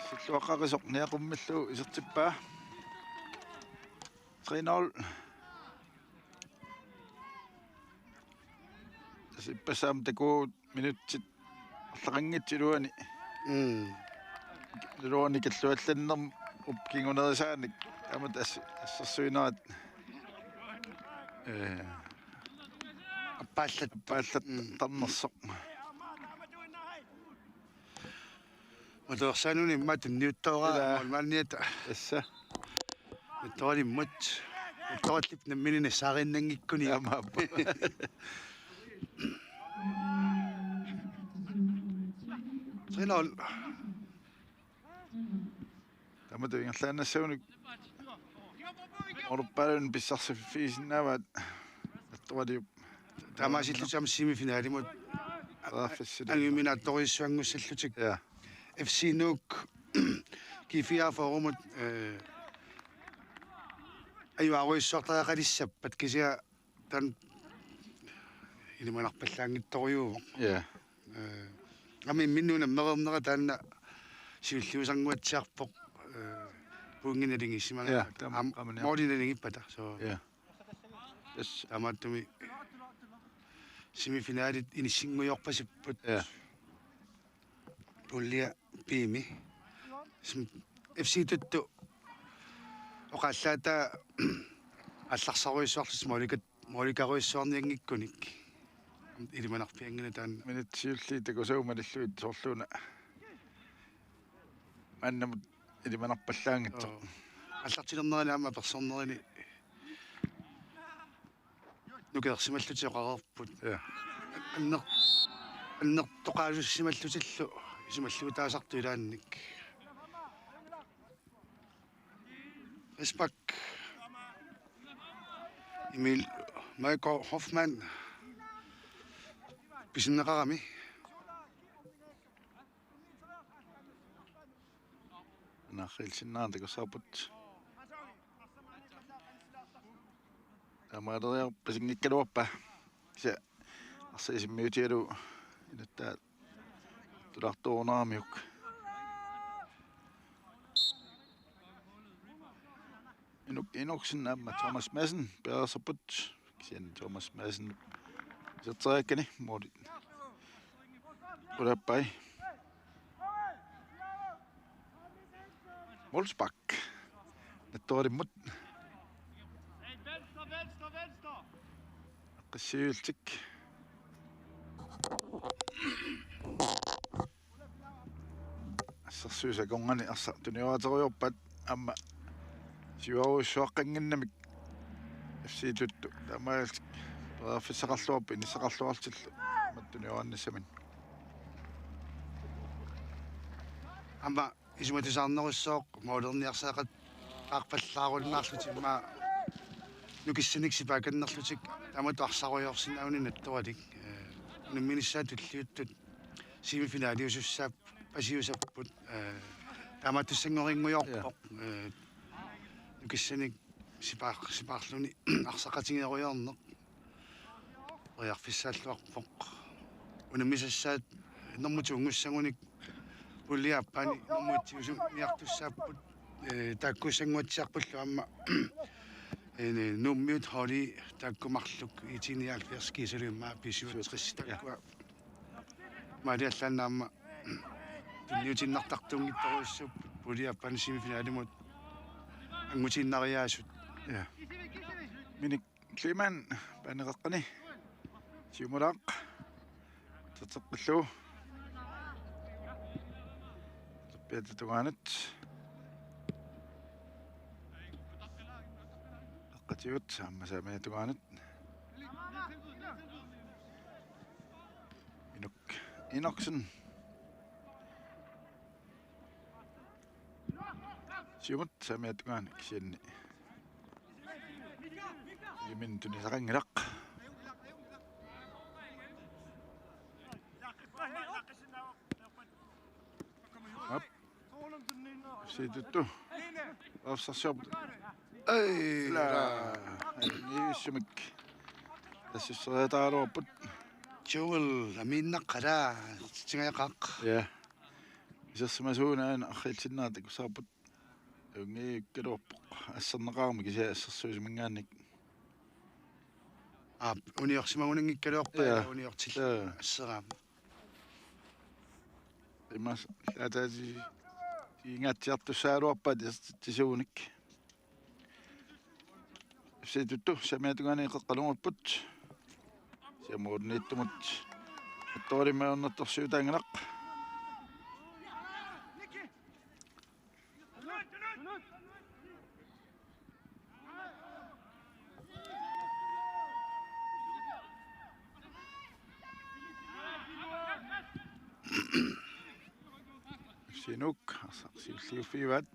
Silluaqqaqisoq niaqummillu isertippaa. Tre nul. Tassa ippassaq aamma takugut minutsit arlaqanngitsut iluani. Mm. Iluani kalluallannermut kingunerisaanik. Aamma tassa assersuinerat. Øh. Appaallat. Appaallat. Mm. Tarnersoq. Matuersaanuni immaqa tunniuttooraa. Ila. Målmandiata. Tassa. Matuerimmut. Matuerallip nammineq nassaariinnanngikkuni. Aamma. Tre nul. Taamatut ingerlaannassagunik. Oruppaalun pissarsiffigisinnaavaat. Matueriup. Taamaasillutik aamma semifinalimut. Periarfissat. Angiuminaattorujussuanngussallutik. Ja. F C Nuuk G fireogfyrremut, øh, ajuarujussuartariaqalissappat kisianni taanna ilimanarpallaanngitsorujuuvoq. Ja. Øh, aamma imminnut unammereernera taanna siulliusannguatsiarpoq, øh, pointi naligiissimagaanni. Ja, taama, aamma qaamani. Måli naligippata. Så. Ja. Yes. Taamaattumik semifinalit inissinngujorpasipput. Ja. Pulje B-mi. Sim-, F C Tuttu oqaallaataa aallarsaarujussuarlutik målikat-, målikarujussuarnianngikkunik. Ilimanarpianngilaq taanna. Minutsit siulliit takusagut malillugit soorluuna. Maannamut ilimanarpallaanngitsoq. Joo. Aallartilernerani aamma apersornerini nukersimallutik oqareerput. Ja. Anner-, annertoqalussimallutillu isumalluutaasartut ilaannik. Frispark. Emil Michael Hoffmann. Pisinneqarami. Naarriilsinnaantik takussavarput. Taamaaleriarpat pisinngikkaluarpaa. Kisianni arsaq isimmiutigalugu inuttaa tulaartuuneramiuk. Inuk Enoksen aamma Thomas Madsen periarfissarput. Kisianni Thomas Madsen iserteriakkani måli. Ulappai. Målspark. Matuerimmut. Qissiultik. Assersuisat akornanni arsaq tunioraaterujoorpaat aamma siuarujussuaqqannginnamik F C Tuttu. Taamaalillutik periarfissaqarluarput inissaqarluarlutillu aamma tunioraannissamik. Aamma isumatisaarnerussooq målerniarsariaqarpallaarunnaarlutik immaqa nukissanik sipaakannerlutik taamatut arsarujoorsinnaagunik Nattoralik. Øh, unamminissaat tulliuttut semifinaliusussaap-, pasiusapput, øh, taamaattussanngorinngujoorpoq, ja, øh, nukissanik sipaar-, sipaarluni arsaqatigeerujoorneq. Periarfissaalluarpoq. Unammisassaat normu to-nngussagunik pulje aappaani normu et-iusuniartussaapput, øh, taakkuussannguatsiarpullu aamma, øh, Nuummiut holdi taakku marluk I T nioghalvfjerds kiisalu immaqa B syvogtres taakkua. Maali allaanna aamma tunniutiinnartartuunngitsorujussuupput pulje aappaani semifinalimut angutiinnariaasut. Ja. Minik Kleemann, baaneqaqqani. Siumulaaq. Terteqqillugu. Terpiata tungaanut. Aqqatigut, aamma saamiata tungaanut. Inuk Enoksen. Siumut saamiata tungaanut kisianni. Imin tunisaqanngilaq. Aap. F C Tuttu. Arsarsiorput. Ai, la. Ai, niussumik. Tassusseriataaluarput. Joel, amiinnaqqala. Titsingajaqaaq. Ja. Isersimasuunaana arriitsinnaata kusaarput. Ungiikkaluarpoq. Asserneqarami kisianni assersuusimangaannik. Aap, uniorsimagunanngikkaluarpaa. Ja. Uniortil. Ja. Asseraama. Imas laataati ingaatsiartussaaluarpaat isertitsisuunik. F C Tuttu samiatungaani qeqqalunnguupput. Siamuunniittumut. Attorimmi ajornartorsiutaanngilaq. Sinuk, arsaq siulliuffigivaat,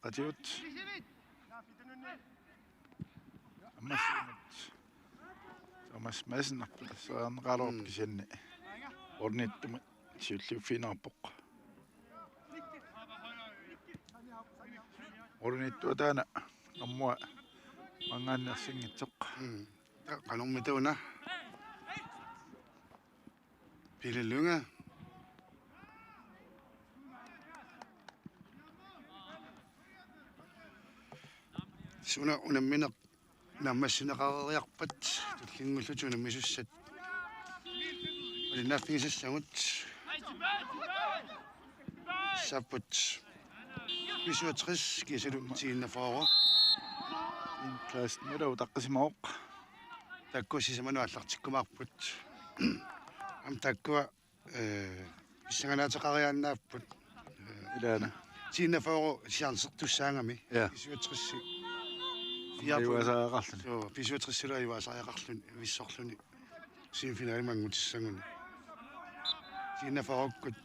qatigut. Ammassinut. Thomas Madsen, arpassuarneqarup. Mm. Kisianni. Ornittuma siulliuffigineqarpoq. Ornittua taanna ammua mangaanniarsinngitsoq. Mm. Ta-, qanormita una. Pele Lynge. Suna unammineq naammassineqareeriarpat tullinnguullutik unammisussat. Ulinnaaffigisassagut. Sapput. B syvogtres, kiisalu ti enogfyrre. Klaas Møller utaqqisimavoq. Taakku sisamanut aallartikkumaarput. Aamma taakkua, eh, pissanganaateqariaannaapput. Eh, ilaana. Ti enogfyrre chancertussaagami. Ja. B syvogtres. Ajuusaariaqarluni. Suu, B syvogtres-ilu ajuusaariaqarluni, vissorluni. Semifinalimut angutissannguni. Ti enogfyrre-kkut.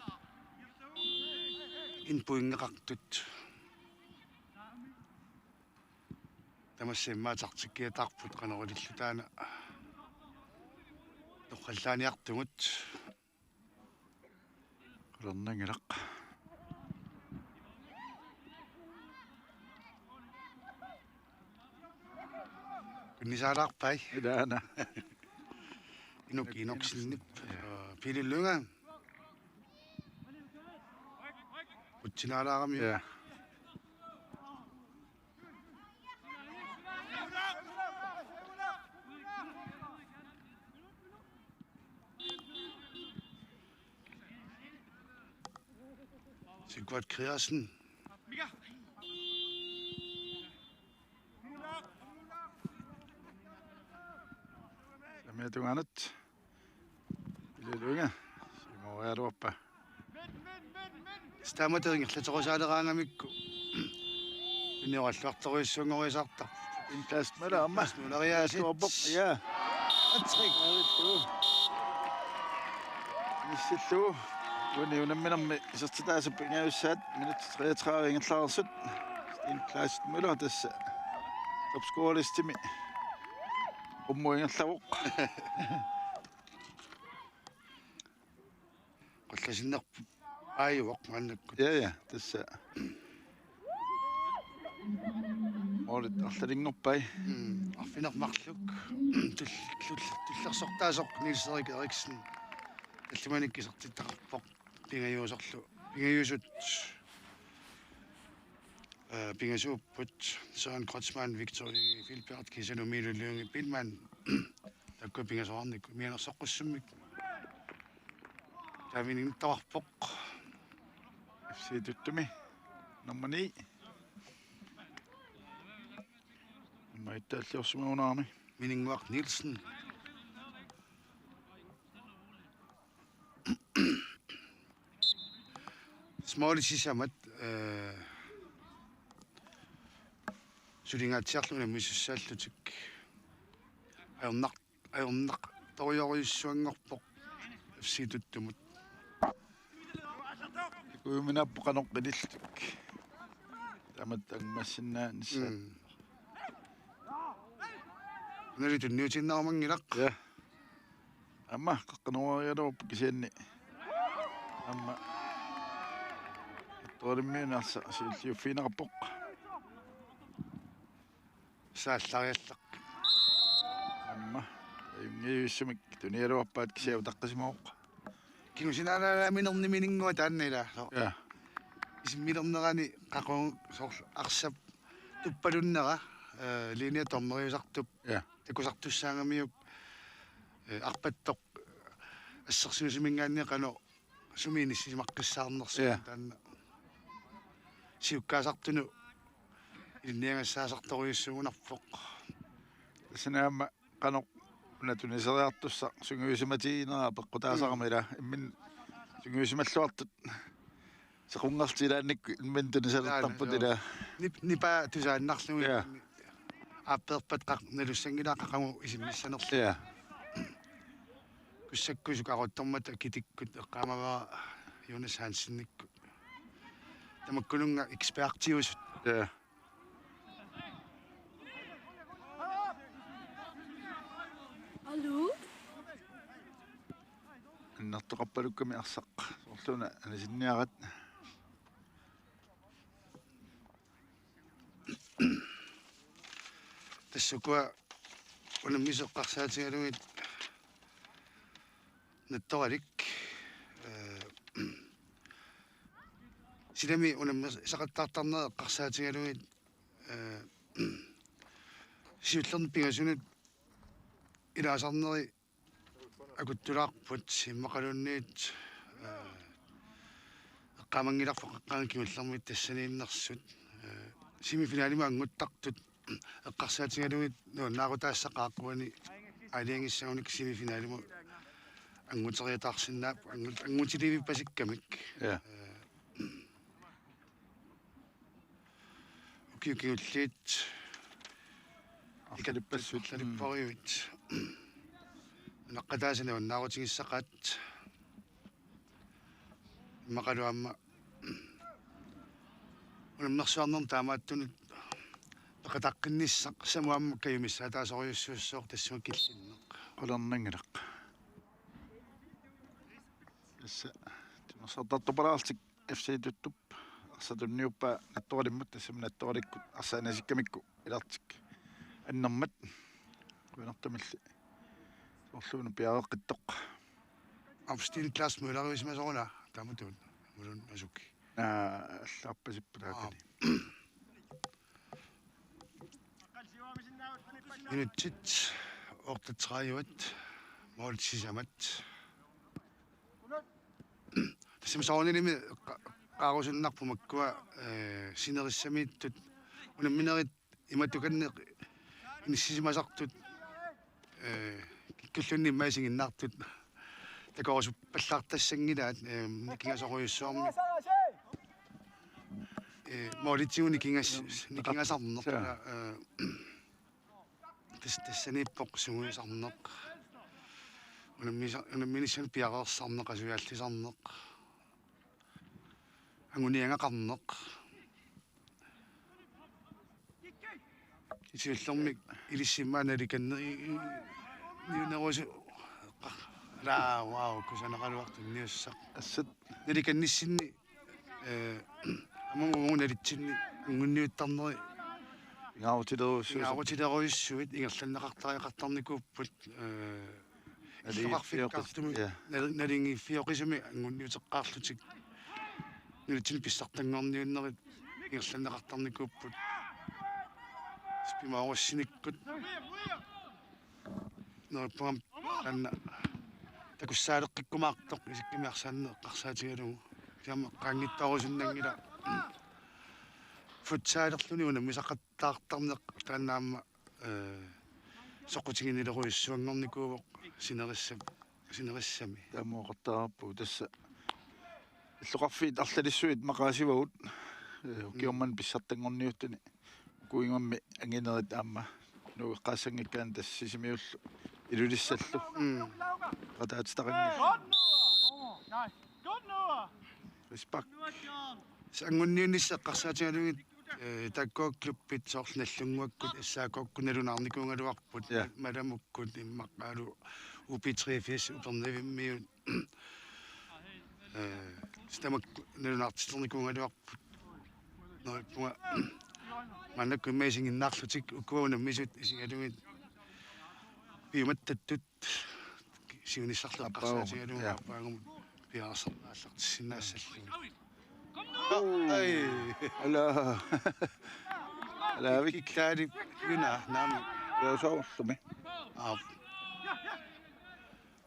En pointeqartut. Tamassi immaqa taktikkiataarput qanoq ililluta taanna. Torrallaaniartugut. Qularnanngilaq. Kunnisaalaarpai. Ilaana. Inuk Inoksenip. Ja. Pele Lynge. Utsinaalaarami. Ja. Sigvard Kriassen. Samiatungaanut. Pele Lynge. Siumorialuarpa. Taamatut ingerlaterusaaleraangamikku. Unioralluartorujussuanngoruisaartarput. Niklas Møller aamma. Niklas Møller, ja. Tuorpoq, ja. Hattrick. Nissillugu. Uni unamminermi isertitaasa pingajussaat minutsit treogtredive ingerlareersut. Niklas Møller tassa topscorerlistimi qummut ingerlavoq. Qallasinnerp aajuvoq maannakkut. Ja, ja, tassa. Målit arlalinngorpai. Mm, arfineq marluk. Tull-, tull-, tullersortaasoq Niels Erik Eriksen. Tallimanik isertitaqarpoq. Pingajuusorlu. Pingajuusut. Eh, pingasuupput Søren Kreutzmann, Victor Filbert, kiisalu Miilu Lynge Biilmann. Taakku pingasoqarnikut mianersoqqussummik. Taamaniittarpoq. F C Tuttumi. Nummer ni. Nummer et alliorsimagunarami. Mininnguaq Nielsen. Small sisamat, eh, sulingaatsiarluni misussaallutik. Ajornaq-, ajornaqtorujorujussuanngorpoq F C Tuttumut. Kujuminaappoq qanoq ilillutik. Taamatut angummassinnaanissaq. Mm. Nali tunniutiinnarumanngilaq. Ja. Aamma qaqqanuarialuup kisianni. Aamma. Torimmiin arsaq siulliuffigineqarpoq. Saallariallaq. Aamma. Ajunngivissumik tunialuarpaat kisianni utaqqisimavoq. Kingusinaalaaminerniminngua taanna ila. Ja. Isimmilernerani qaqugu soorlu arsap tuppalunnera, eh, linea dommeriusartup. Ja. Takusartussaagamiuk, eh, arpattoq assersuusimingaanniit qanoq sumi inissisimaqqissaarnersoq. Ja. Taanna siukkaasartunut ilinniagassaasartorujussuugunarpoq. Tassani aamma qanoq una tuniseriartussaq sungiusimatiginera peqqutaasarami. Mm. Ila imminut sungiusimalluartut sequnngortilaannik imminut tunisalertarput. Taanna, joo. Ila. Nip-, nipaa tusaannarlugu. Ja. Aappeerpat qaq-, nalussanngilaa qaqugu isimmissanerlugu. Ja. Kussakkusuk aruttormat akitikkut eqqaamavara Jonas Hansenikkut. Tamakkununnga ekspertiusut. Ja. Aluu? Annertoqarpalukkami arsaq. Soorlu una anisinniarat. Tassa ukua unammisut eqqarsaatigalugit Nattoralik, eh, silami unammisaqattaartarneq eqqarsaatigalugit, eh, siullerni pingasunut ilaasarneri akuttulaarput immaqaluunniit, eh, eqqaamanngilarput qaqqanit kingullermit tassaniinnersut, eh, semifinalimut annguttartut eqqarsaatigalugit nuannaarutaassaaq qaaqquani aalajangissagunik semifinalimut annguteriataarsinnaapput, anngut-, anngutiliivippasikkamik. Ja. Eh, ukiut kingulliit arlalippassuit. Arlalippassuit. Mm. Nunaqqataasa nuannaarutigissaqaat. Immaqalu aamma unammersuarnermi taamaattunut peqataaqqinnissamut aamma kajumissaataasorujussuussooq tassunga killinneq. Qularnanngilaq. Tassa timersortartupalaarlutik F C Tuttup arsaq tunniuppaa Nattoralimmut, tassami Nattoralikkut arsaq anisikkamikku ilartik annermat. Qujanartumilli soorlu una piareeqqittoq. Opstil Klaas Møller-ip isima sooruna taamatut. Mulun asuki. Naa, allaarpasippoq taakani. Aa. Minutsit otteogtredive, mål sisamat. Tassami soorunalimi qa-, qaarusunnarpoq makkua, eh, sinerissamiittut unamminerit imatut kanneq inissisimasartut, eh, kikkulluunniit immaqa isiginnaartut takorusuppallartassanngilaat, eh, nikingasorujussuarmik. Eh, målitigut nikingas-, nikingasarneq. Ja. Eh, tas-, tassaniippoq sungiusarneq. Unammisa-, unamminissamut piareersarneq, asuiaallisarneq. Anguniagaqarneq. Siullermik ilissi immaqa nalikanni-, i-, i-, niunerusu-, la, wow, kusanaqaluartoq niussaq. Assut. Nalikannissinni, eh, aamma uagut nalitsinni anguniuttarneri pingaarutilerujussuit. Pingaarutilerujussuit ingerlanneqartariaqartarnikuupput, eh, Naligiiffiorput. Illoqarfikkaartumik, ja. Nal-, naligiiffioqisumik anguniuteqqaarlutik. Nunatsinni pissartanngorniunnerit ingerlanneqartarnikuupput. Spimaarussinikkut. Neriuppunga taanna takussaaleqqikkumaartoq isikkimi arsaanneq eqqarsaatigalugu. Kisianni qaanngitsorusunnanngilaq. Futsalerluni unammisaqattaartarneq taanna aamma eh, soqutiginnilerujussuanngornikuuvoq sinerissa-, sinerissami. Taamaaqqaartarpoq tassa. Illoqarfiit arlalissuit maqaasivagut, eh, ukiormanna pissartanngorniuttuni. Ukuigammi anginerit aamma nuugeqqaassanngikkaanni tassa Sisimiullu Ilulissallu. Mm. Qataatitaqanngillat. Frispark. Sa anguniunnisseq eqqarsaatigalugit eh, taakku klubbit soorlu Nagdlunguakkut S A K-kkut nalunaarnikuugaluarput. Ja. Malamukkut immaqaalu U B treogfirs Upernavimmiut. Eh, tamakku nalunaartiternikuugaluarput. Neriuppunga maannakkut immaqa isiginnaarlutik ukua unammisut isigalugit piumattattut siunissarlu Aappaagu, eqqarsaatigalugu ja. Aappaagumut piareersarneq aallartissinnaassallugu. Ai. Ala. Ala, Vik. Kikkaalip una naamik. Joosaarlumi. Aap.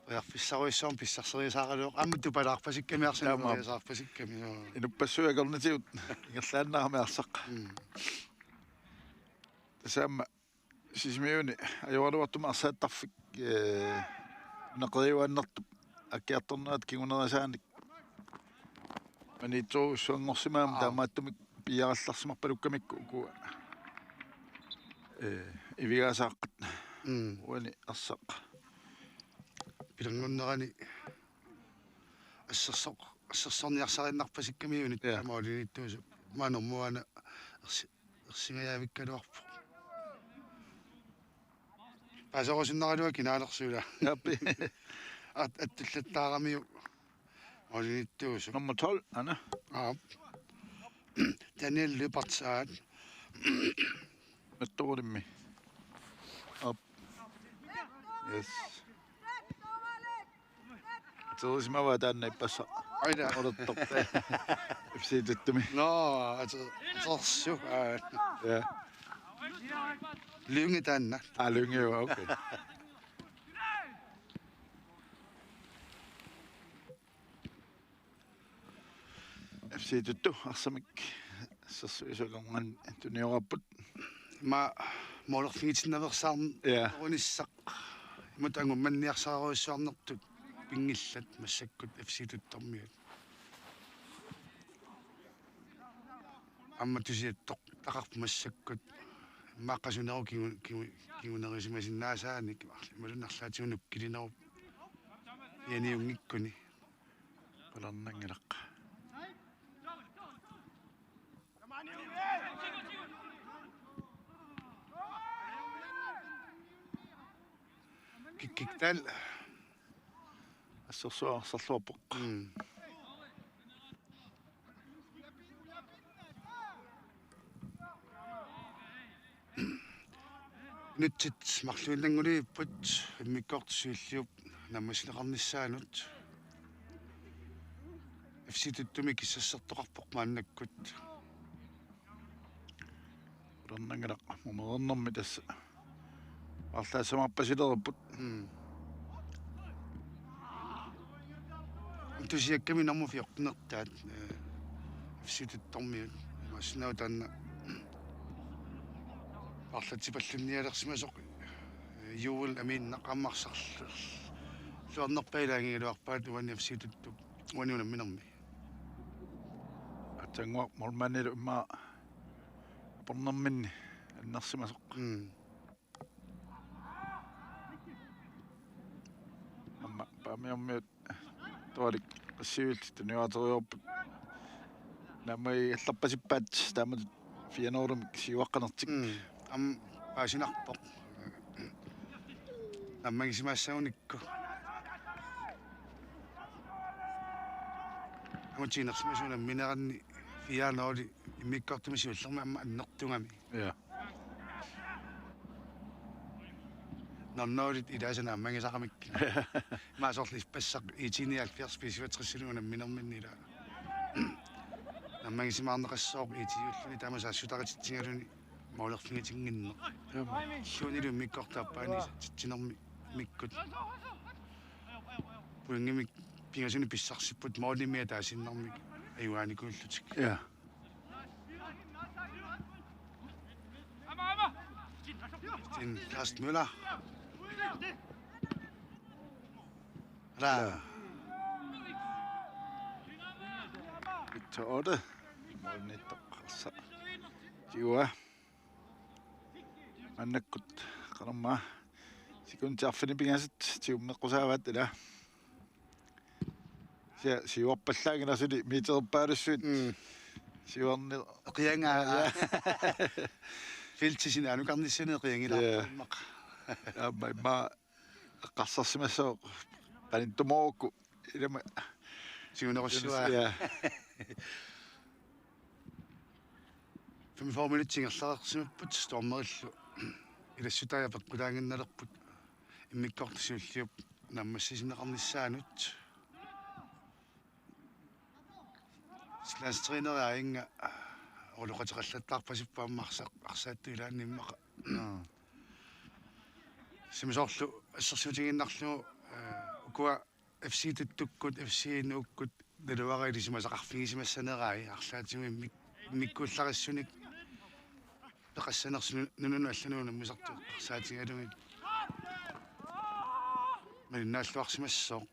Periarfissarujussuarmik pissarseriasaaraluaq. Aamma tupalaarpasikkami arsaarpasikkami. Taamaam. Inuppassuit akornatigut ingerlaannarami arsaq. Mm. Tassami Sisimiuni ajoraluartumik arsaattarfik, eh, una qeriuaannartup aakkiartornerata kingunerisaanik maniitsorujussuanngorsimagami. Aa. Taamaattumik piiarallarsimarpalukkamikku ukua, eh, Ivigaasaat. Mm. Uani arsaq. Pilanngunnerani assersoq-, assersorniarsariinnarpasikkamiunit. Ja. Taamaaliunittuusu. Maanna muana ersi-, ersingajavikkaluarpoq. Paaserusunnaraluaq kinaalersuula. Aap. At-, attullattaaramiuk. Maanna unittuusu. Nummer tolv, Anna. Aap. Daniel Lyberth aat. Mattorulimmi. Aap. Yes. Aterisimavaa taanna ippassaq. Aina. Olertoq. F C Tuttumi. Nå, altså, så, så, øh. Ja. Lynge taanna. Ah, Lynge, jo, okay. F C Tuttu arsamik assersuisoqarnani tunioraapput. Ima målerfigitinnaveersaarn-, ja, orunissaq. Imut angummanniarsarerujussuarnertut pinngillat massakkut F C Tuttormiut. Aamma tusiattoq taqarput massakkut. Immaqa qasuneru kingu-, kingu-, kingunerisimasinnaasaannik imaluunniit arlaatigut nukkilinerup ianiunngikkuni. Qularnanngilaq. Kikkik taal. Assersuaq arsarluarpoq. Mm. Nutsit marluinnanngulerput immikkoortup siulliup naammassineqarnissaanut. F C Tuttumi kissassertoqarpoq maannakkut. Qularnanngilaq, mumereernermi tassa. Arlaassamarpasilereerput. Mm. Tusiakkami nummer fjorten-ertaat, øh, F C Tuttormiut. Imaassinnaavoq taanna arlatsipallunnialersimasoq, øh, Juul Amiinnaq aamma arsarluarnerpaat ilaanngigaluarpaat uani F C Tuttup uani unamminermi. Aatsaannguaq målmandilu immaqa apornerminni annersimasoq. Mm. Aamma Paamiormiut Tualik qassiuillutik tunioraaterujoorput. Naammagigallarpasippaat taamatut Feyenoordimik siuaqqanertik. Mm. Aamma paasinarpoq. Naammagisimaassagunikku. Angutiinersimasut unammineranni Feyenoordi immikkoortumi siullermi aamma annertugami. Ja. Nul nul-it ilaasa naammagisaramikkit. Imaassorlu ippassaq I T nioghalvfjerds B syvogtres-ilu unamminerminni ilaa. Naammagisimaarneqassooq I T-ulluni taama saassutarititsigaluni målerfigitinnginneq. Jaa. Illuunilu immikkoortup aappaani isaatitsinermikkut. Pointimik pingasunik pissarsipput målimik ataasiinnarmik ajugaanikuullutik. Ja. Martin Lars Møller. Ala. Victor Otte. Målimiittoq arsaq. Tiua. Maannakkut qanormaa sekundit arfineq-pingasut tigummeqqusaavaat ilaa. Sia siuarpallaanngilaq suli metererpaalussuit. Mm. Siuarni. Qianga. Feltsi sinaanukarnissani qiangila. Ja. Aamma immaqa eqqarsarsimassooq qanittumoorukku ilama Siunerussua. Ja. Femogfyrre minutsit ingerlareersimapput dommerillu ilassutaat peqqutaannginnalerput immikkoortut siulliup naammassisinneqarnissaanut. Landstræneri aajunga oqaloqateqallattaarpasippoq aamma arsa-, arsaattut ilaanni immaqa. Simi soorlu assersuutigiinnarlugu, eh, ukua F C Tuttukkut, F C Nuukkut naluara ilisimasaqarfigisimassanerai arlaatigut immik-, immikkuullarissunik peqassanersoq nu-, nunanut allanut unammisartut arsaatigalugit malinnaalluarsimassooq.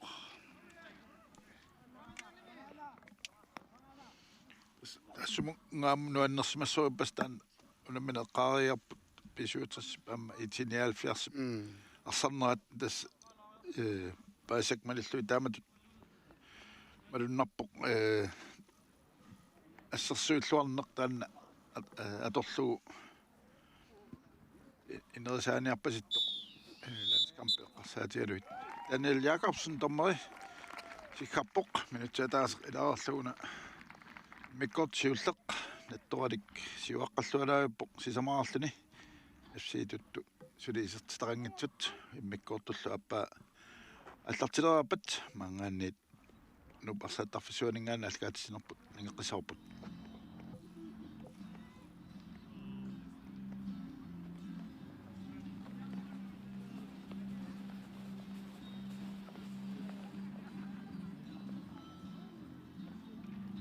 Assumunnga aamma nuannersimassuarpassuit taanna unammineq eqqaariarput B syvogtres aamma I T nioghalvfjerds Mm. arsarnerat tassa, eh, paasakmalillugu taamatut malunnarpoq, eh, assersuilluarneq taanna at-, eh, atorlugu i-, inerisaaniarpasittoq, eh, landskampi eqqarsaatigalugit. Daniel Jakobsen dommeri siggarpoq minutsit ataaseq ilaareerluguna immikkoortoq siulleq nattoralik siuaqqallualaavippoq sisamaraarluni F C Tuttu suli isertitaqanngitsut immikkoortullu aappaa aallartilereerpat maanngaanniit Nuup arsaattarfissuaninngaanniit aallakaatitsinerput nangeqqissavarput.